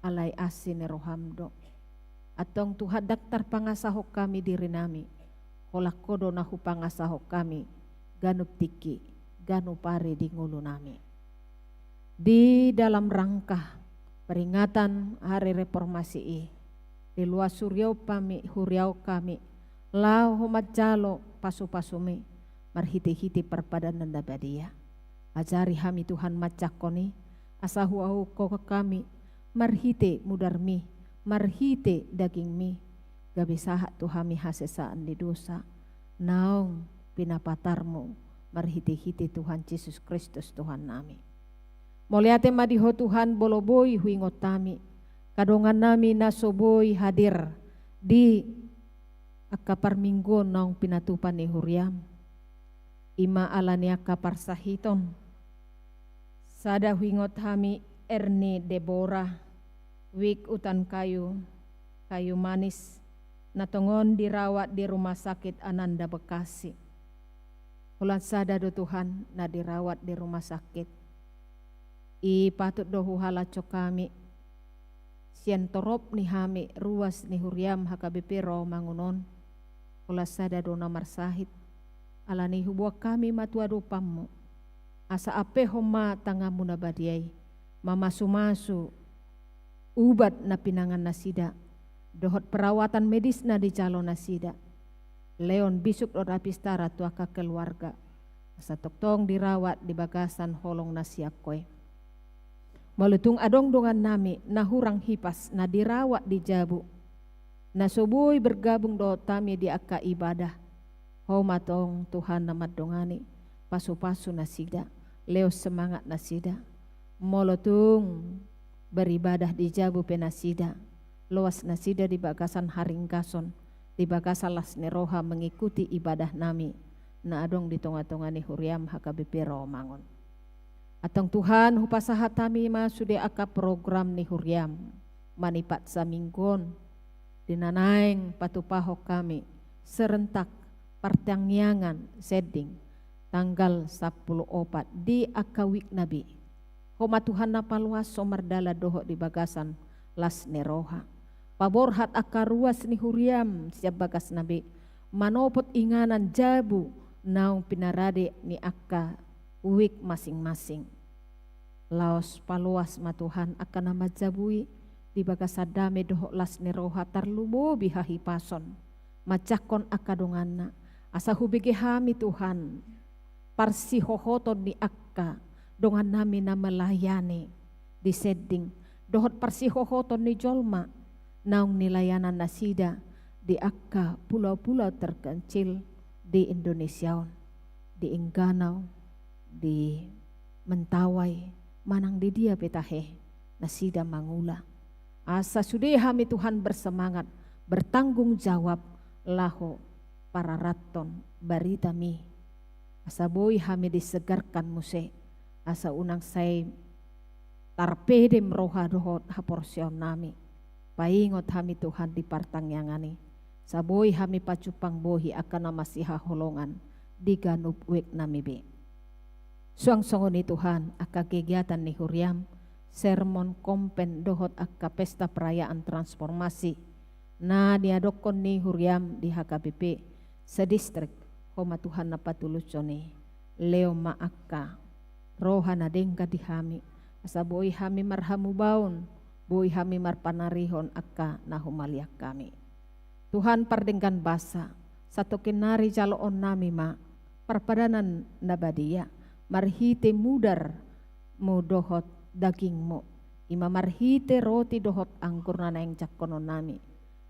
alai asi ni roham do. Antong Tuhan, ndang tarpangasahon hami diri nami, holan Ho do na hupangasahon hami ganup tingki, ganup ari di ngolu nami. Di dalam rangka peringatan Hari Reformasi i, diloas huriaon hami, huriaon hami laho manjalo pasu-pasuMi marhite-hite parpadanan na badia. Ajari hami Tuhan manjangkon i, asa hualuhon hami marhite mudarMi, marhite dagingMi, gabe sahat tu hami hasesaan ni dosa naung pinapatarMu marhite-hite Tuhan Jesus Kristus Tuhan nami. Mauliate ma di Ho Tuhan, molo boi huingot hami angka dongan nami na so boi hadir di angka parmingguon naung pinatupa ni huriaM. I ma ala ni angka parsahiton. Sada huingot hami Erni Debora, Wik Utan Kayu, Kayu Manis, na tongon dirawat di Rumah Sakit Ananda Bekasi. Holan sada do Tuhan na dirawat di rumah sakit. I patut do huhalashon hami sian torop ni hami ruas ni huriaM H K B P Rawamangun on. Holan sada do na marsahit. Alani i huboan hami ma tu adopanMu, asa ampehon ma tanganMu na badia i mamasu-masu ubat na pinangan nasida dohot perawatan medis na dijalo nasida. Lehon bisuk dohot apistara tu angka keluarga, asa tongtong dirawat di bagasan holong na sian Ho i. Molo tung adong dongan nami na hurang hipas na dirawat di jabu, na so boi bergabung dohot hami di angka ibadah, Ho ma tong Tuhan na mandongani, pasu-pasu nasida, lehon semangat nasida. Molo tung beribadah di jabu pe nasida, loas nasida di bagasan haringgason, di bagasan las ni roha mengikuti ibadah nami na adong di tonga-tonga ni huriaM H K B P Rawamangun. Antong Tuhan, hupasahat hami ma sude angka program ni huriaM manipat saminggu on, di na naeng patupahon hami serentak partangiangan sending tanggal sampulu opat di angka wik na be. Ho ma Tuhan na paloashon mardalan dohot di bagasan las ni roha. Paborhat angka ruas ni huriaM sian bagas na be, manopot inganan jabu naung pinarade ni angka wik masing-masing. Laos paloas ma Tuhan angka na manjabui di bagasan dame dohot las ni roha, tarlumobi hahipason manjangkon angka donganna, asa hubege hami Tuhan parsihohoton ni angka dongan nami na melayani di sending, dohot parsihohoton ni jolma naung nilayanan nasida di angka pulau-pulau terpencil di Indonesia on, di Ingganau, di Mentawai, manang di dia pe tahe nasida mangula. Asa sude hami Tuhan bersemangat, bertanggung jawab laho pararathon baritaMi. Asa boi hami disegarkan muse, asa unang sai tarpedem roha dohot haporseaon nami. Paingot hami Tuhan di partangiangan i, asa boi hami pajumpang bohi angka na masihaholongan di ganup wik nami be. Suang songon i Tuhan, angka kegiatan ni huriaM, sermon, kompen dohot angka pesta perayaan transformasi na niadophon ni huriaM di H K B P sedistrik, Ho ma Tuhan na patulushon i. Lehon ma angka roha na denggan di hami, asa boi hami marhamubaon, boi hami marpanarihon angka na humaliang hami. Tuhan pardenggan basa, satokin nari jaloon nami ma parpadanan na badia marhite mudarMu dohot dagingMu, i ma marhite roti dohot anggur na naeng jangkonon nami.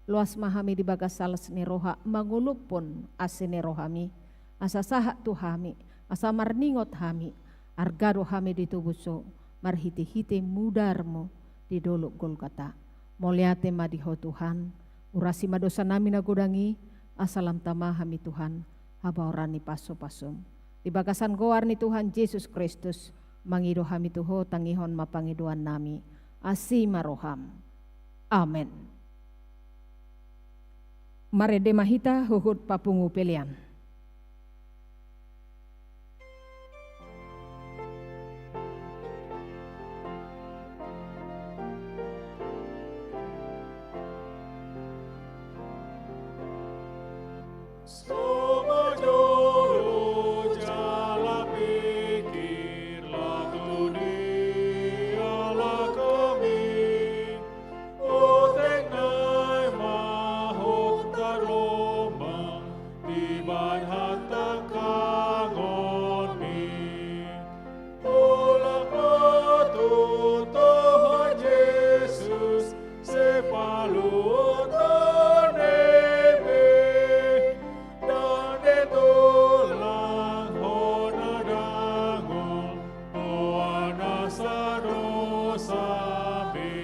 Loas ma hami di bagasan las ni roha manguluphon asi ni rohaMi, asa sahat tu hami, asa marningot hami, arga do hami di tobu so marhite-hite mudarMu di dolok Golgota. Mauliate ma di Ho Tuhan, urasi ma dosanami na godang i, asa lam tama hami Tuhan, habaoran ni pasu-pasum. Di bagasan goar ni Tuhan Jesus Kristus, mangido hami tu Ho, tangihon ma pangidoannami. Asi ma roham. Amen. Marende ma hita huhut papungu pelean. Songon jolo jala pikir lagu ni halak hami, otik nai ma hot tarlombang dibahen hatangkangonmi. Mulak ma tu Tuhan Jesus, sipaluhoton ni be, ndang ditolang hona dangol, nuaeng nasa dosa be.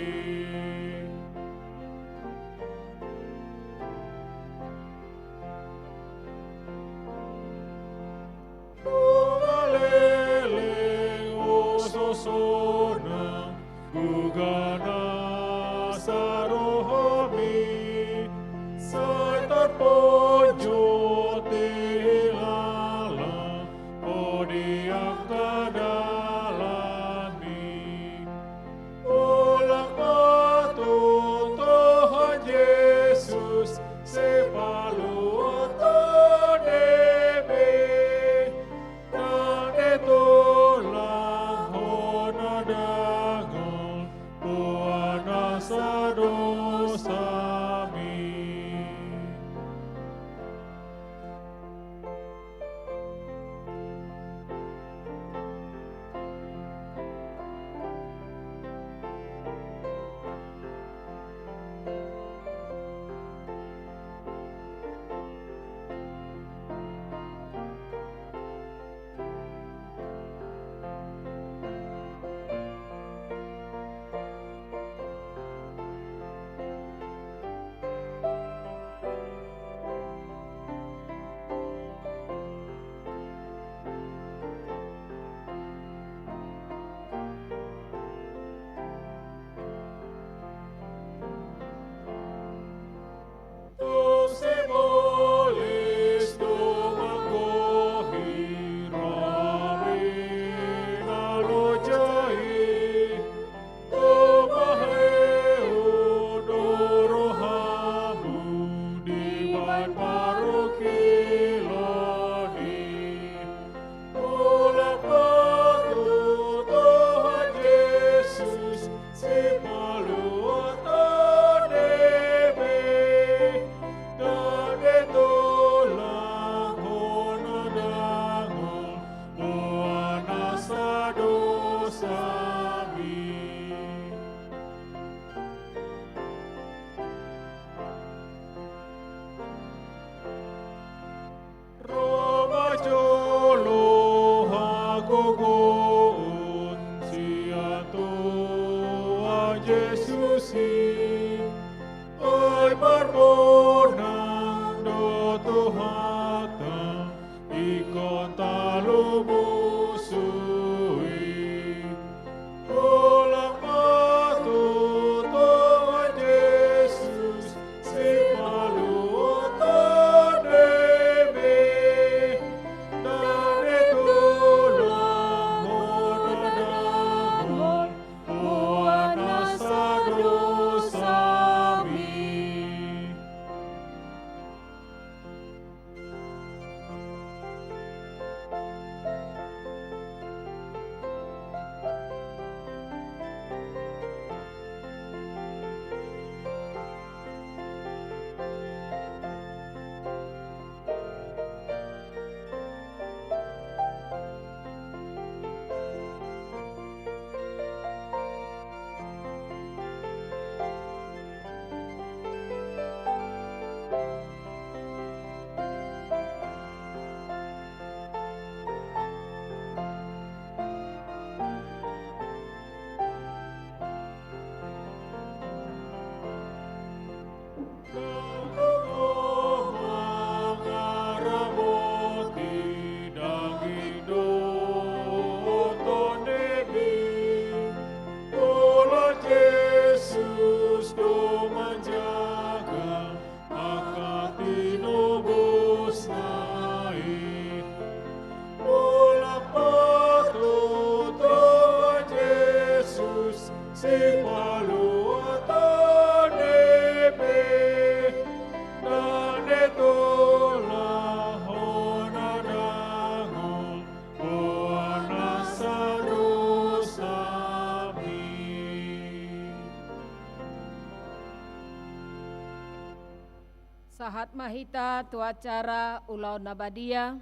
Sahat ma hita tu acara ulaon na badia.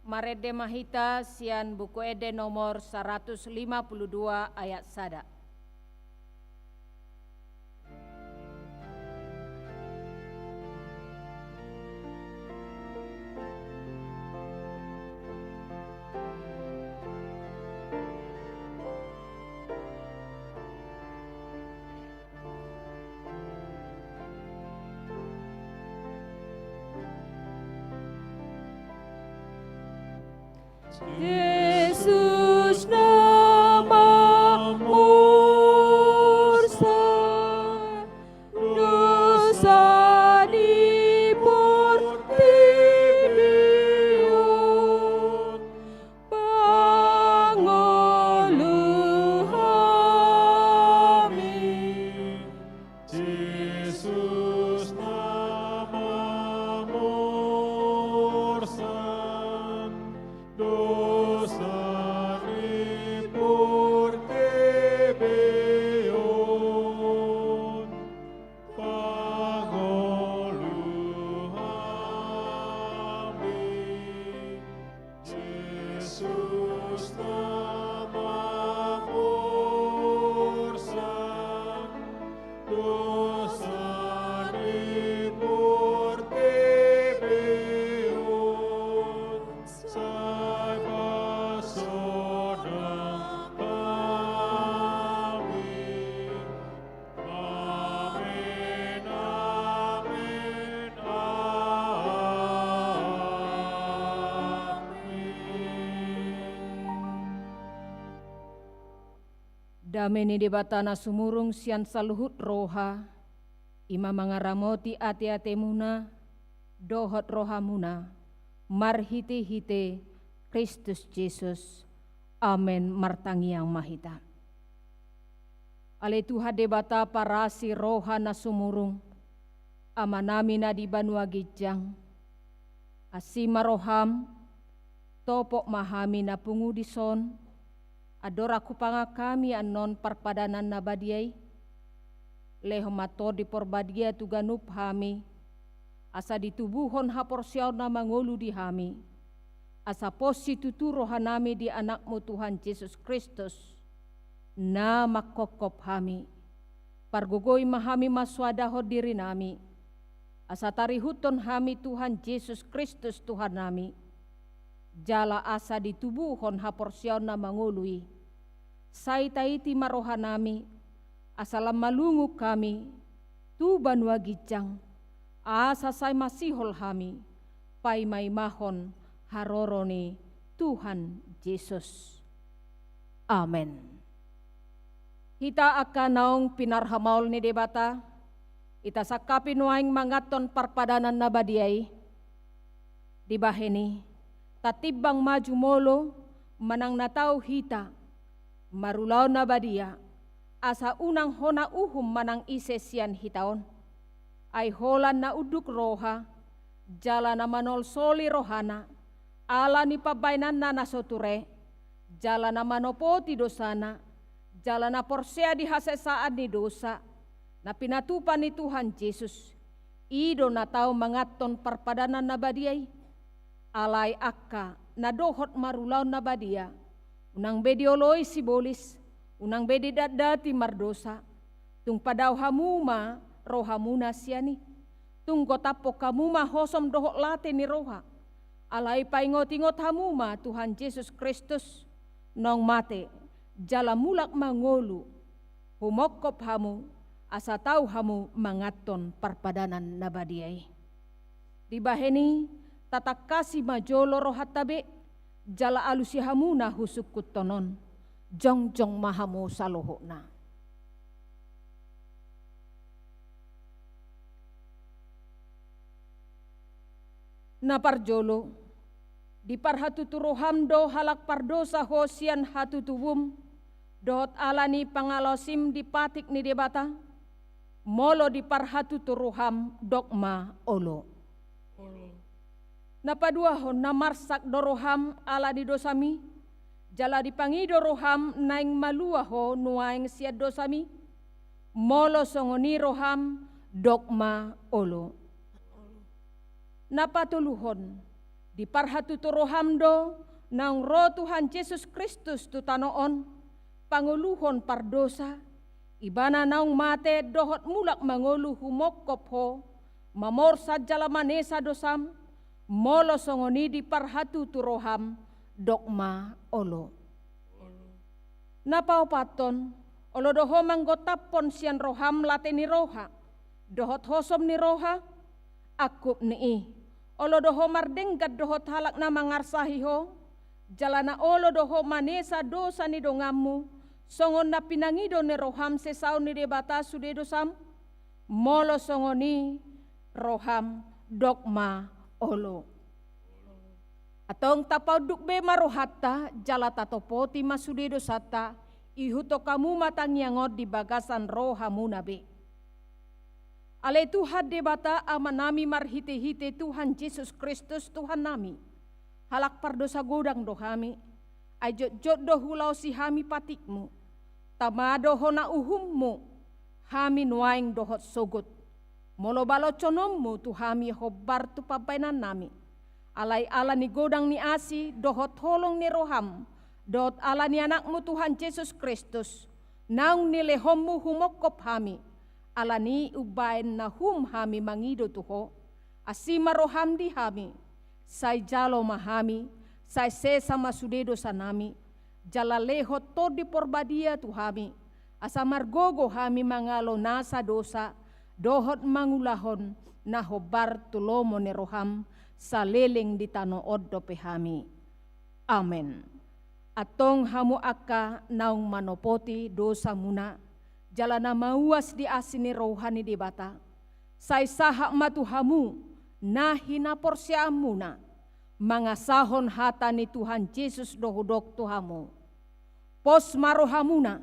Marende ma hita sian Buku Ende nomor saratus lima pulu dua ayat sada. Jesus na mamorsan dosa ni portibi on, pangolu hami. Jesus na mamorsan dosa ni portibi on, pangolu hami. Jesus na mamorsan dosa ni portibi on, sai pasonang hami. Amen, amen, amen. Dame ni Debata na sumurung sian saluhut roha, i ma mangaramoti ateatemuna dohot rohamuna, marhitehite Kristus Jesus. Amen. Martangiang ma hita. Ale Tuhan Debata parasi roha na sumurung, Amanami na di banua ginjang, asi ma roham, topot ma hami na pungu dison, andorang hupangan hami annon parpadanan na badia i. Lehon ma Tondi Porbadia tu ganup hami, asa ditubuhon haporseaon na mangolu di hami, asa pos situtu rohanami di Anakmu Tuhan Jesus Kristus, na manghophop hami. Pargogoi ma hami mansoadahon dirinami, asa tarihuthon hami Tuhan Jesus Kristus Tuhannami, jala asa ditubuhon haporseaon na mangolu i. Sai taiti ma rohanami, asa lam malungun hami tu banua ginjang, asa sai masihol hami paimaimahon haroro ni Tuhan Jesus. Amen. Hita angka naung pinarhamaol ni Debata, hita sangkapi nuaeng manganhon parpadanan na badia i. Dibahen i, tatimbang ma jumolo manang na tau hita marulaon na badia, asa unang hona uhum manang ise sian hita on. Ai holan na unduk roha, jala na manolsoli rohana, ala ni pambahenanna na so ture, jala na manopoti dosana, jala na porsea di hasesaan ni dosa, na pinatupa ni Tuhan Jesus, i do na tau manganhon parpadanan na badia i. Alai angka na dohot marulaon na badia, unang be dioloi sibolis, unang be didatdati mardosa. Tung padao hamu ma rohamuna sian i. Tung gotaphon hamu ma hosom dohot late ni roha. Alai paingotingot hamu ma Tuhan Jesus Kristus, naung mate, jala mulak mangolu. Humongkop hamu, asa tau hamu manganhon parpadanan na badia i. Dibahen i, tatangkasi ma jolo rohanta be, jala alusi hamu na husungkunhon on. Jongjong ma hamu saluhutna. Na parjolo, diparhatutu roham do halak pardosa ho sian hatutubum, dohot ala ni pangalaosim di patik ni Debata? Molo diparhatutu roham, dok ma olo. Na paduahon, na marsak do roham ala ni dosami, jala dipangido roham naeng malua ho nuaeng sian dosami? Molo songon i roham, dok ma olo. Na patoluhon, diparhatutu roham do naung ro Tuhan Jesus Kristus tu tano on, pangoluhon pardosa, Ibana naung mate dohot mulak mangolu humongkop ho, mamorsan jala manesa dosam, molo songon i diparhatutu roham, dok ma olo. Na paopathon, olo do ho manggontaphon sian roham late ni roha dohot hosom ni roha? Angkup ni i, olo do ho mardenggan dohot halak na mangarsahi ho, jala na olo do ho manesa dosa ni donganmu, songon na pinangido ni roham sesaon ni Debata sude dosam? Molo songon i roham, dok ma olo. Antong tapaunduk be ma rohanta jala tatopoti ma sude dosanta, ihuthon hamu ma tangiang on di bagasan rohamuna be. Ale Tuhan Debata Amanami marhitehite Tuhan Jesus Kristus Tuhannami, halak pardosa godang do hami, ai jotjot do hulaosi hami patikmu, tama do hona uhummu, hami nuaeng dohot sogot. Molo baloshononmu tu hami hombar tu pambahenannami. Alai ala ni godang ni asi dohot holong ni roham, dohot ala ni Anakmu Tuhan Jesus Kristus, naung nilehonmu humongkop hami, ala ni i umbahen na hum hami mangido tu ho, asi ma roham di hami, sai jalo ma hami, sai sesa ma sude dosanami, jala lehon Tondi Porbadia tu hami, asa margogo hami mangalo nasa dosa, dohot mangulahon na hombar tu lomo ni roham, saleleng di tano on dope hami. Amen. Antong hamu angka naung manopoti dosamuna, jala na mauas di asi ni roha ni Debata, sai sahat ma tu hamu na hinaporseaonmuna, mangasahon hata ni Tuhan Jesus do hudok tu hamu. Pos ma rohamuna,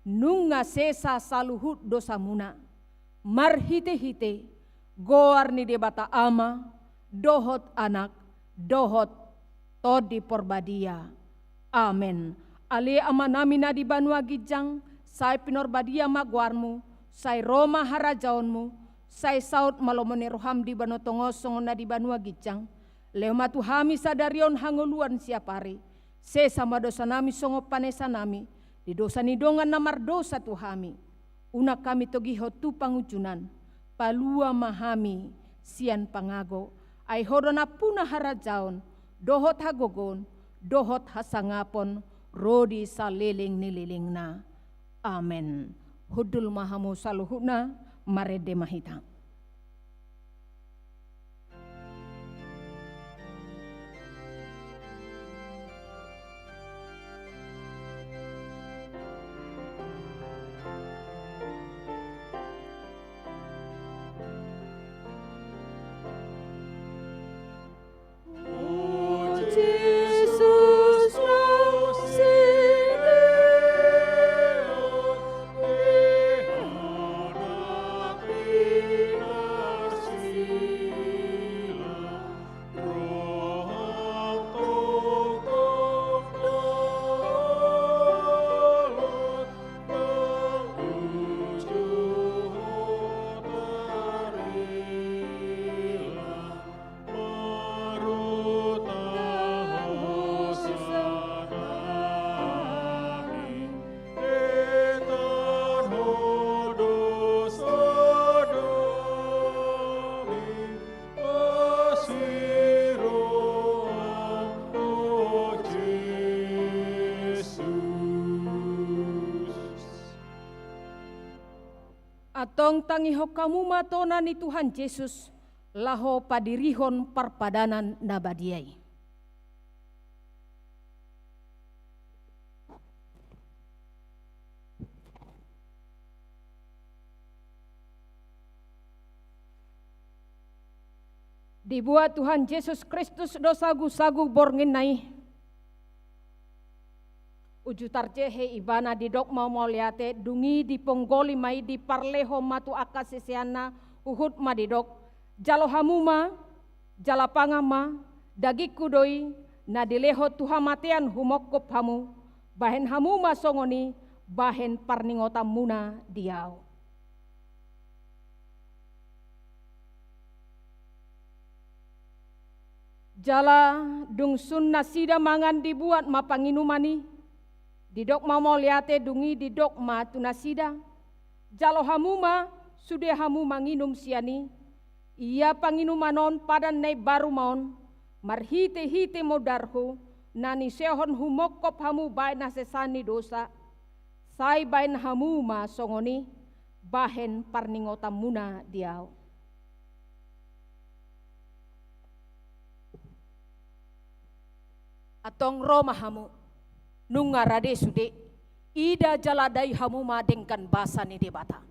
nunga sesa saluhut dosamuna, marhitehite goar ni Debata Ama, dohot Anak, dohot Tondi Porbadia. Amen. Ale Amanami na di banua ginjang, sai pinarbadia ma goarmu, sai ro ma harajaonmu, sai saut ma lomo ni roham di banua tonga on songon na di banua ginjang. Lehon ma tu hami sadari on hangoluan siapari. Sesa ma dosanami songon panesanami di dosa ni dongan na mardosa tu hami. Unang hami togihon tu pangunjunan, palua ma hami sian pangago, ai ho do nampuna harajaon, dohot hagogoon, dohot hasangapon, ro di saleleng ni lelengna. Amen. Hundul ma hamu saluhutna, marende ma hita. Antong tangihon hamu ma tona ni Tuhan Jesus, laho padirihon parpadanan na badia i. Dibuat Tuhan Jesus Kristus do sagusagu borngin na i. Uju tarjehe ibana didok ma mauliate, dung i diponggoli ma i, diparlehon ma tu angka siseanna, huhut ma didok: Jalo hamu ma, jala pangan ma, dagingku do i, na dilehon tu hamatean humongkop hamu, bahen hamu ma songon i, bahen parningotanmuna di ahu. Jala dung sun nasida mangan, dibuat ma panginuman i, didok ma mauliate, dung i didok ma tu nasida: Jalo hamu ma sude hamu manginum sian i. Ia panginuman on padan na imbaru ma on, marhitehite mudarhu, na nisehon humongkop hamu bahen hasesaan ni dosa. Sai bahen hamu ma songon i bahen parningotanmuna di ahu. Antong ro ma hamu, nunga rade sude. Ida jala dai hamu ma denggan basa ni Debata.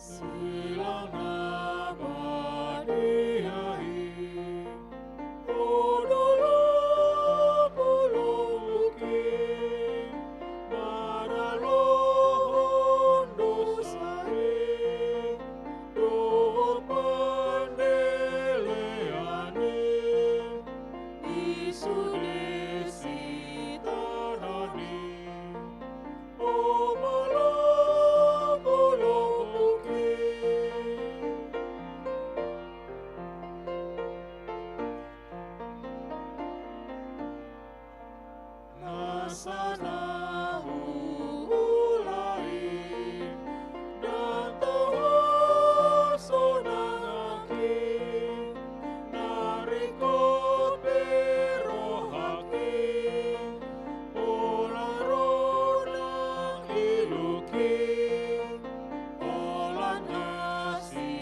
Silang na badia i, o dolok holong mangkin maralohon dosa i dohot pandelean i, di sude sitaran i. O molo mangkin nasa na huula i, ndang toho sonang nangkin, na ringkot pe rohangkin, pola ro nang ilungkin, holan asi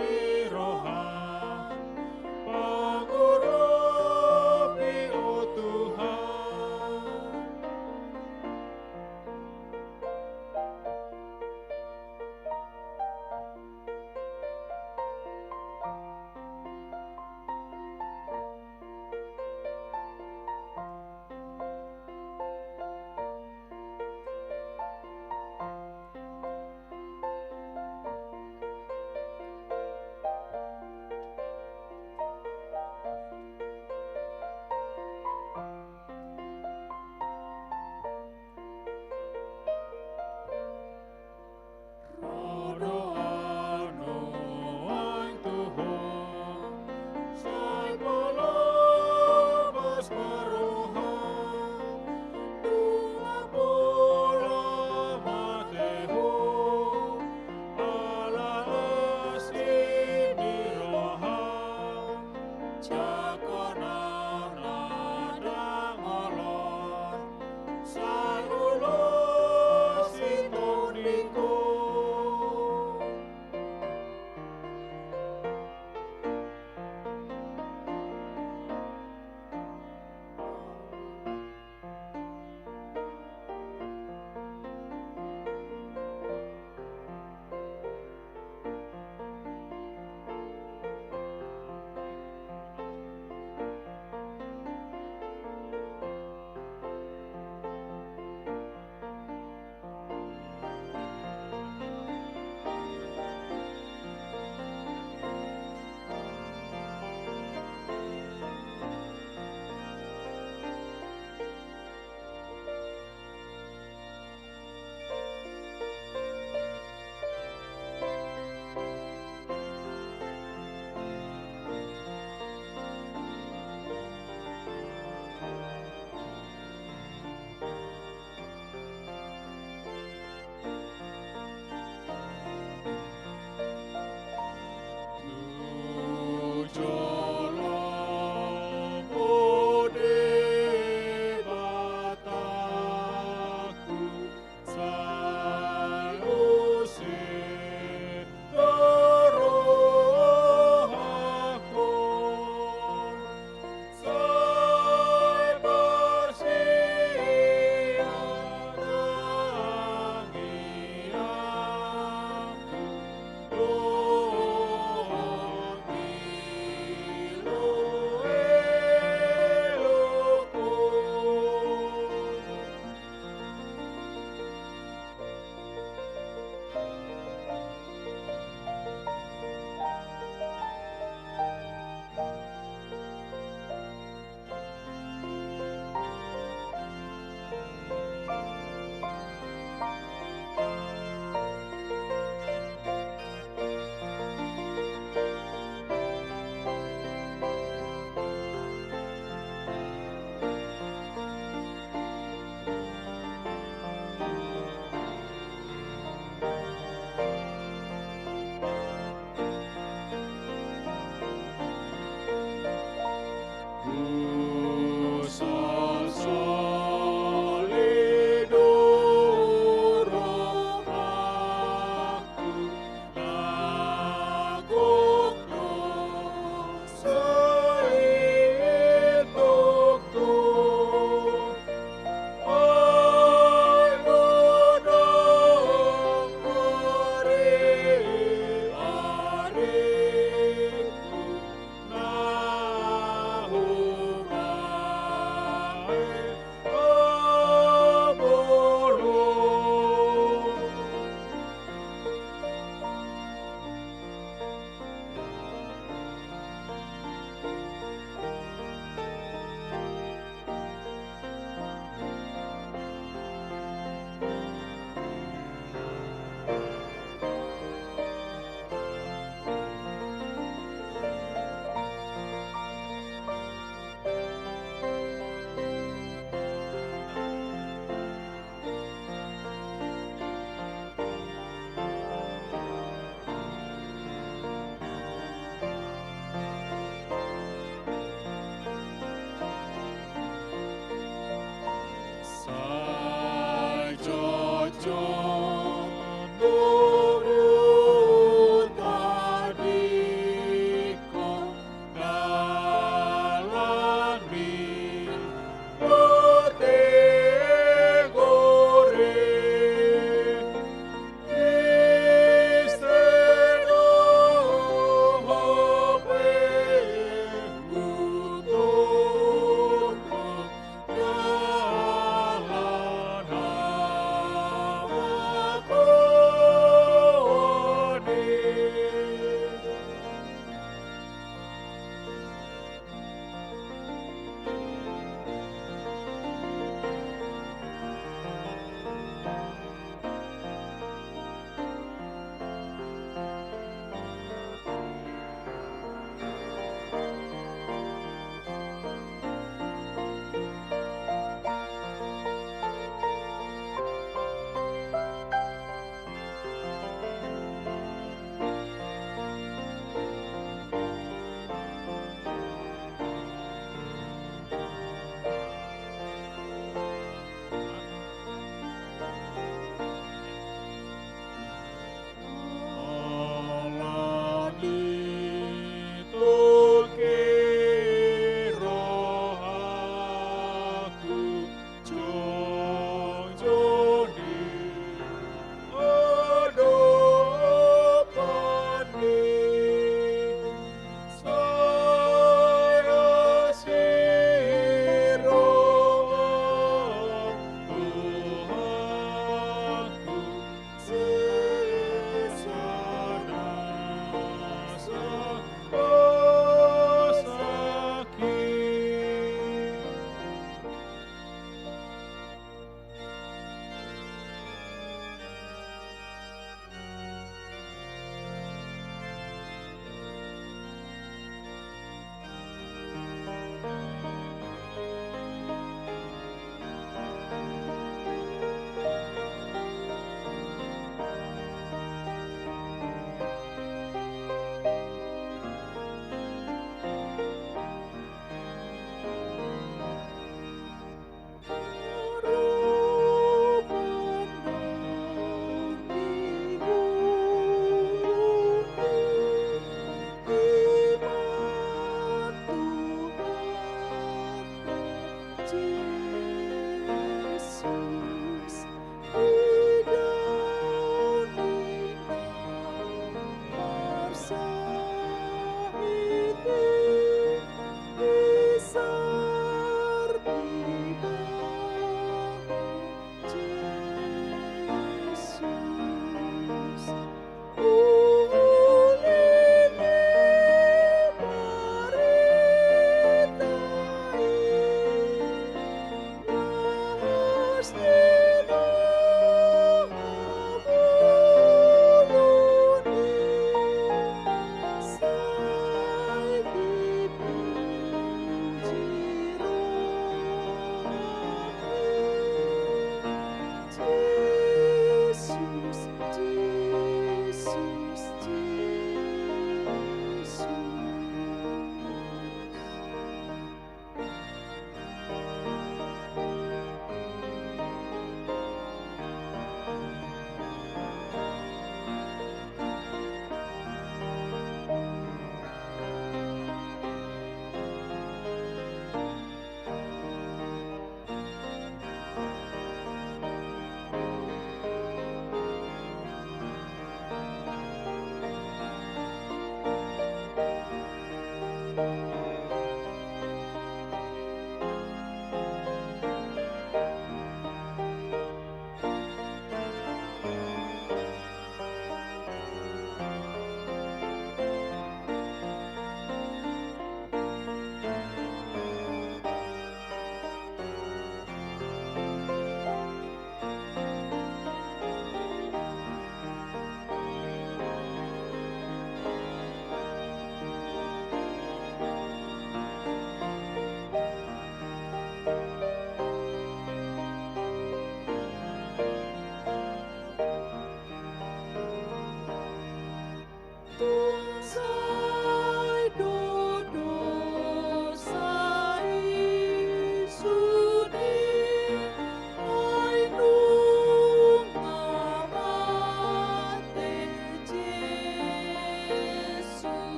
ni roham pangurupi, o Tuhan.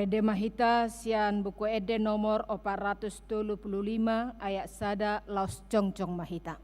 Ende ma hita sian Buku Ende nomor opat ratus tolu pulu lima, ayat sada, laos jongjong ma hita.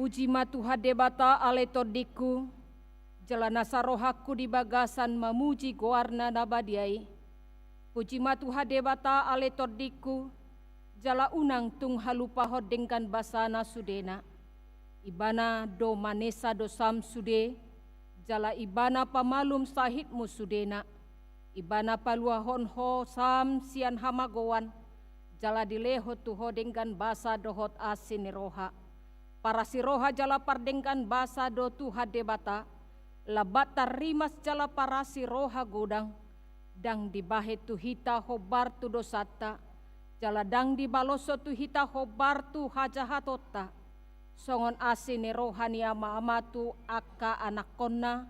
Puji ma Tuhan Debata ale tondingku, jala nasa rohangku di bagasan mamuji goarna na badia i. Puji ma Tuhan Debata ale tondingku, jala unang tung halupahon denggan basana sudena. Ibana do manesa dosam sude, jala ibana pamalum sahitmu sudena. Ibana paluahon ho sam sian hamagoan, jala dilehon tu ho denggan basa dohot asi ni roha. Parasi roha jala pardenggan basa do Tuhan Debata, lambat tarrimas jala parasi roha godang, ndang dibahen tu hita hombar tu dosanta, jala ndang dibaloshon tu hita hombar tu hajahatonta. Songon asi ni roha ni ama-ama tu angka anakkonna,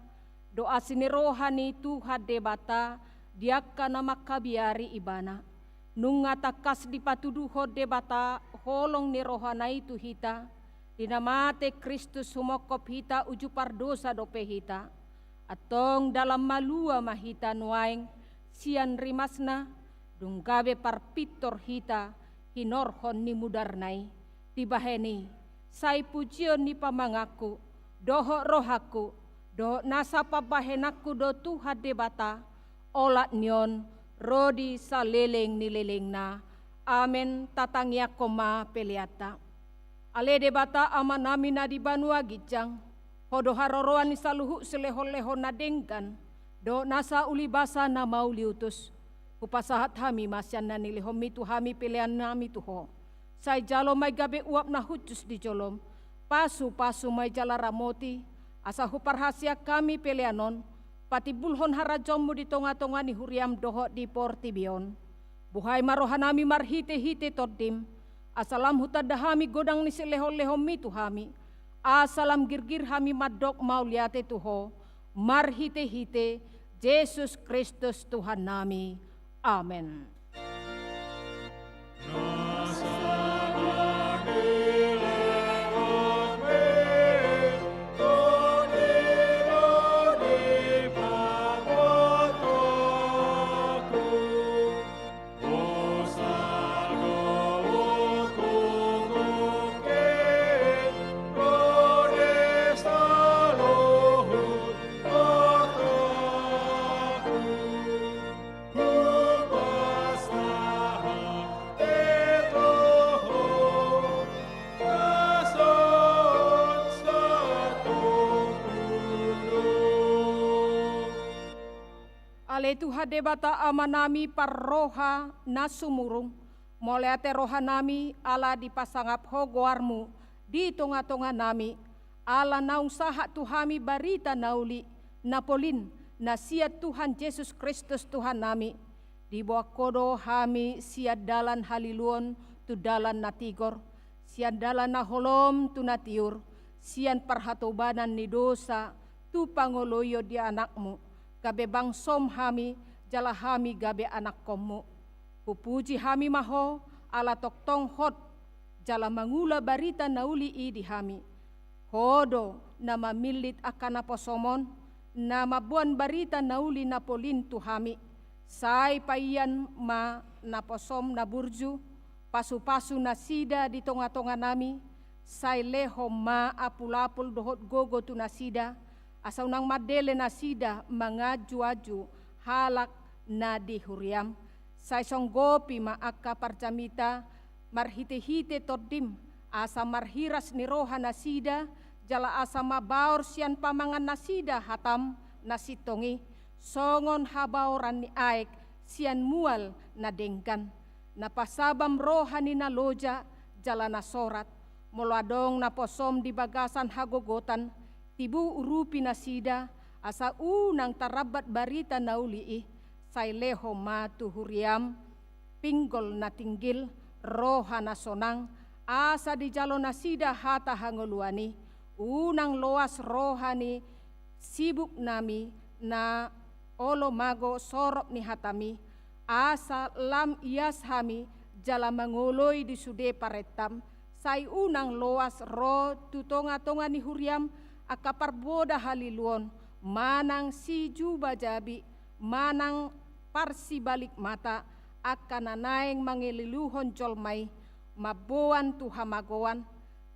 do asi ni roha ni Tuhan Debata di angka na mangkabiari ibana. Nunga tangkas dipatuduhon Debata holong ni rohana i tu hita, di na mate Kristus humongkop hita uju pardosa dope hita. Antong dalan malua ma hita nuaeng sian rimasna, dung gabe parpintor hita hinorhon ni mudarna i. Dibahen i, sai pujion ni pamanganku, dohot rohangku, dohot nasa pambahenanku do Tuhan Debata, olat ni on ro di saleleng ni lelengna. Amen. Tatangiangkon ma peleanta. Ale Debata Amanami na di banua ginjang, Ho do haroroan ni saluhut silehon-lehon na denggan, dohot nasa uli basa na mauliutus. Hupasahat hami ma sian na nilehonmi tu hami peleannami tu Ho. Sai jalo ma i gabe uap na hushus di jolom. Pasu-pasu ma i jala ramoti, asa huparhaseang hami pelean on patimbulhon harajaonmu di tonga-tonga ni huriam dohot di portibi on. Buhai ma rohanami marhite-hite Tondim, asa lam hutanda hami godang ni silehon-lehonmi tu hami, asa lam girgir hami mandok mauliate tu Ho, marhite-hite Jesus Kristus Tuhannami. Amen. Ale Tuhan Debata Amanami parroha na sumurung, mauliate rohanami ala dipasangap Ho goarmu di tonga-tonganami, ala naung sahat tu hami barita na uli, na polin, na sian Tuhan Jesus Kristus Tuhannami. Diboan Ho do hami sian dalan haliluon tu dalan na tigor, sian dalan na holom tu na tiur, sian parhatobanan ni dosa tu pangoloion di Anakmu, gabe bangsom hami, jala hami gabe anakkonmu. Hupuji hami ma Ho, ala tongtong hot jala mangula barita na uli i di hami. Ho do na mamillit angka naposom on, na mamboan barita na uli na polin tu hami. Sai paian ma naposom na burju, pasu-pasu nasida di tonga-tonganami, sai lehon ma apul-apul dohot gogo tu nasida, asa unang mandele nasida manganju-anju halak na di huriam. Sai songgopi ma angka parjamita marhitehite Tondim, asa marhiras ni roha nasida, jala asa mabaor sian pamangan nasida hatam na sintong i, songon habaoran ni aek sian mual na denggan, na pasabam roha ni na loja jala na sorat. Molo adong na posom di bagasan hagogotan, tibu urupi nasida, asa unang tarambat barita na uli i, sai lehon ma tu huriam pinggol na tinggil, roha na sonang, asa dijalo nasida hata hangoluan i. Unang loas roha ni sibuk nami na olo mago sorop ni hatami, asa lam ias hami jala mangoloi di sude parentam, sai unang loas ro tu tongatonga ni huriam angka parboda haliluon, manang sijuba jabi, manang parsibalik mata, angka na naeng mangaliluhon jolma i, mamboan tu hamagoan.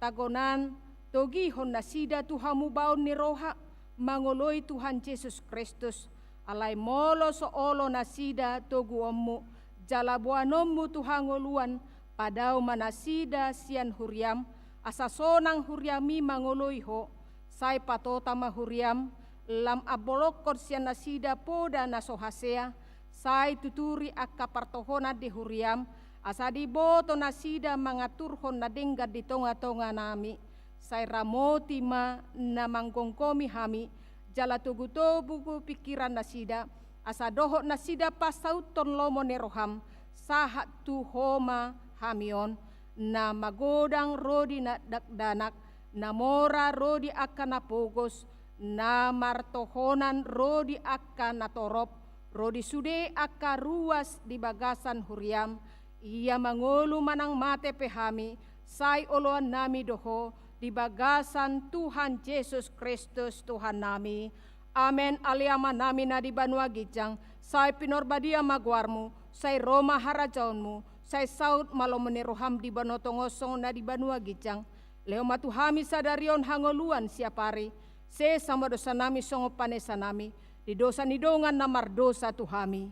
Tagonan togihon nasida tu hamubaon ni roha, mangoloi Tuhan Jesus Kristus. Alai molo so olo nasida toguonmu jala boanonmu tu hangoluan, padao ma nasida sian huriam, asa sonang huriam i mangoloi ho. Sai patota ma huriam, lam ambolongkon sian nasida poda na so hasea, sai tuturi angka partohonan di huriam, asa diboto nasida mangaturhon na denggan di tongatonga nami. Sai ramoti ma na manggomgomi hami, jala togutogu pingkiran nasida, asa dohot nasida pasauthon lomo ni roham, sahat tu ho ma hami on, na magodang ro di na dakdanak, na mora ro di angka na pogos, na martohonan ro di angka na torop, ro di sude angka ruas di bagasan huriam. Ia mangolu manang mate pe hami, sai oloan nami do ho di bagasan Tuhan Jesus Kristus Tuhan nami. Amen. Ale Ama nami na di banua ginjang, sai pinarbadia ma goarmu, sai ro ma harajaonmu, sai saut ma lomo ni roham di banua tonga on songon na di banua ginjang. Lehon ma tu hami sadari on hangoluan siapari, sesa ma dosa nami songon panesa nami di dosa ni dongan na mardosa tu hami.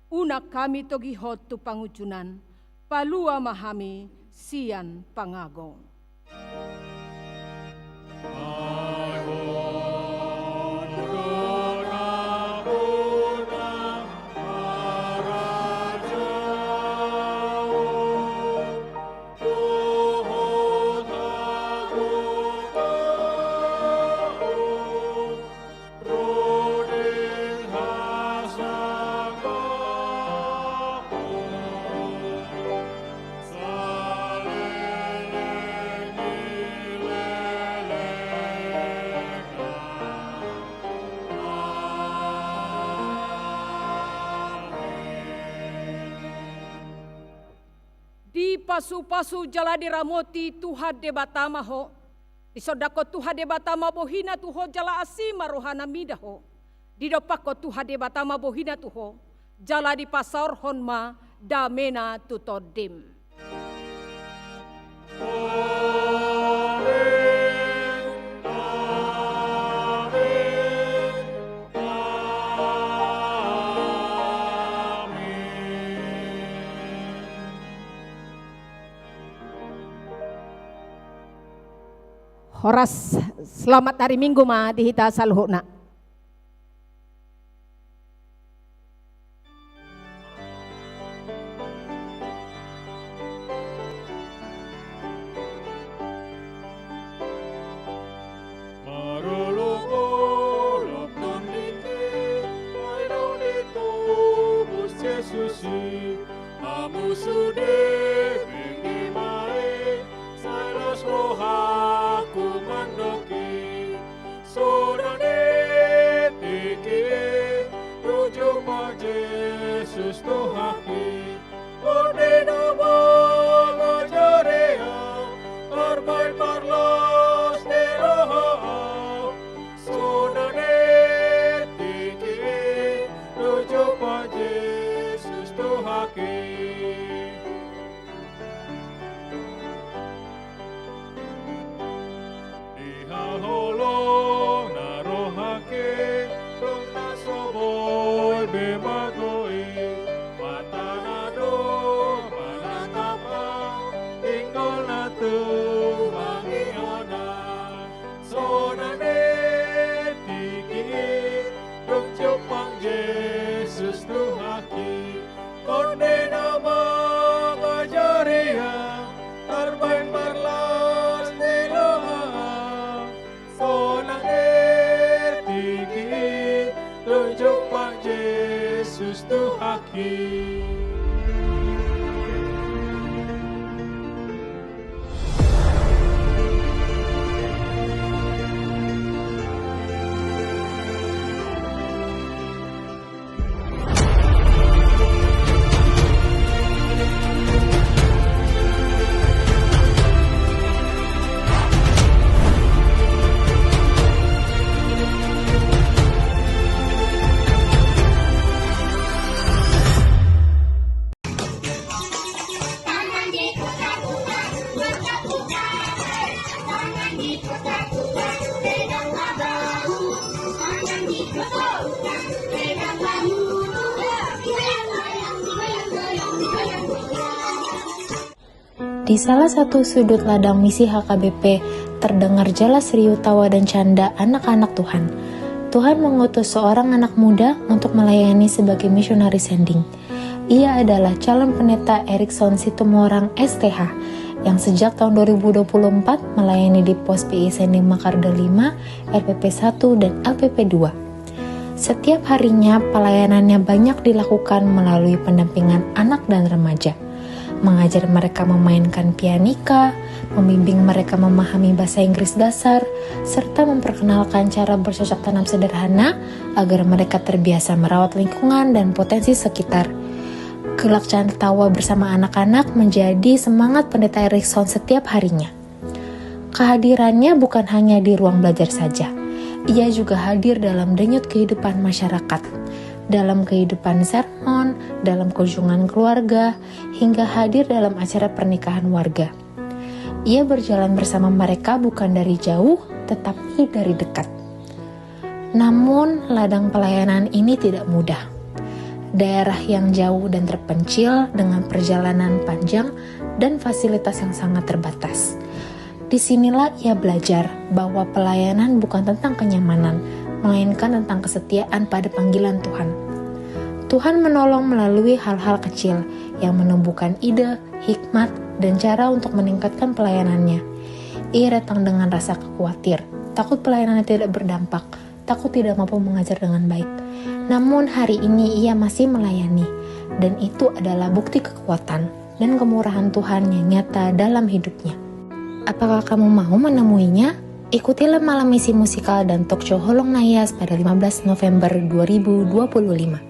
Unang hami togihon tu pangunjunan, palua ma hami sian pangago. Dipasupasu jala diramoti Tuhan Debata ma ho. Disondangkon Tuhan Debata ma bohina tu ho jala asi ma rohana mida ho. Didompakkon Tuhan Debata ma bohina tu ho, jala dipasaorhon ma damena tu tondim. Horas, selamat hari Minggu ma di hita saluhutna. Marolopolop tondim i, ai dung ditobus Jesus i, hamu sude bege ma i, sai los rohangku mandok i. Sonang ni Sonang tingki i, dung jumpang Jesus tu haki. Konde na mangajari ahu, tarbaen marlas ni roha. Sonang tingki i, dung jumpang Jesus tu haki. Di salah satu sudut ladang misi H K B P, terdengar jelas riuh tawa dan canda anak-anak Tuhan. Tuhan mengutus seorang anak muda untuk melayani sebagai misionari sending. Ia adalah calon pendeta Erikson Situmorang, S T H, yang sejak tahun dua ribu dua puluh empat melayani di Pos P I Sending Mekarda lima, R P P satu, dan L P P dua. Setiap harinya, pelayanannya banyak dilakukan melalui pendampingan anak dan remaja, mengajari mereka memainkan pianika, membimbing mereka memahami bahasa Inggris dasar, serta memperkenalkan cara bercocok tanam sederhana agar mereka terbiasa merawat lingkungan dan potensi sekitar. Gelak canda tawa bersama anak-anak menjadi semangat Pendeta Erikson setiap harinya. Kehadirannya bukan hanya di ruang belajar saja. Ia juga hadir dalam denyut kehidupan masyarakat, dalam kehidupan sermon, dalam kunjungan keluarga, hingga hadir dalam acara pernikahan warga. Ia berjalan bersama mereka bukan dari jauh, tetapi dari dekat. Namun, ladang pelayanan ini tidak mudah. Daerah yang jauh dan terpencil dengan perjalanan panjang dan fasilitas yang sangat terbatas. Disinilah ia belajar bahwa pelayanan bukan tentang kenyamanan, melainkan tentang kesetiaan pada panggilan Tuhan. Tuhan menolong melalui hal-hal kecil yang menumbuhkan ide, hikmat, dan cara untuk meningkatkan pelayanannya. Ia datang dengan rasa khawatir, takut pelayanannya tidak berdampak, takut tidak mampu mengajar dengan baik. Namun, hari ini ia masih melayani, dan itu adalah bukti kekuatan dan kemurahan Tuhan yang nyata dalam hidupnya. Apakah kamu mau menemuinya? Ikutilah Malam Misi Musikal dan Talk Show Holong Na Ias pada lima belas November dua ribu dua puluh lima.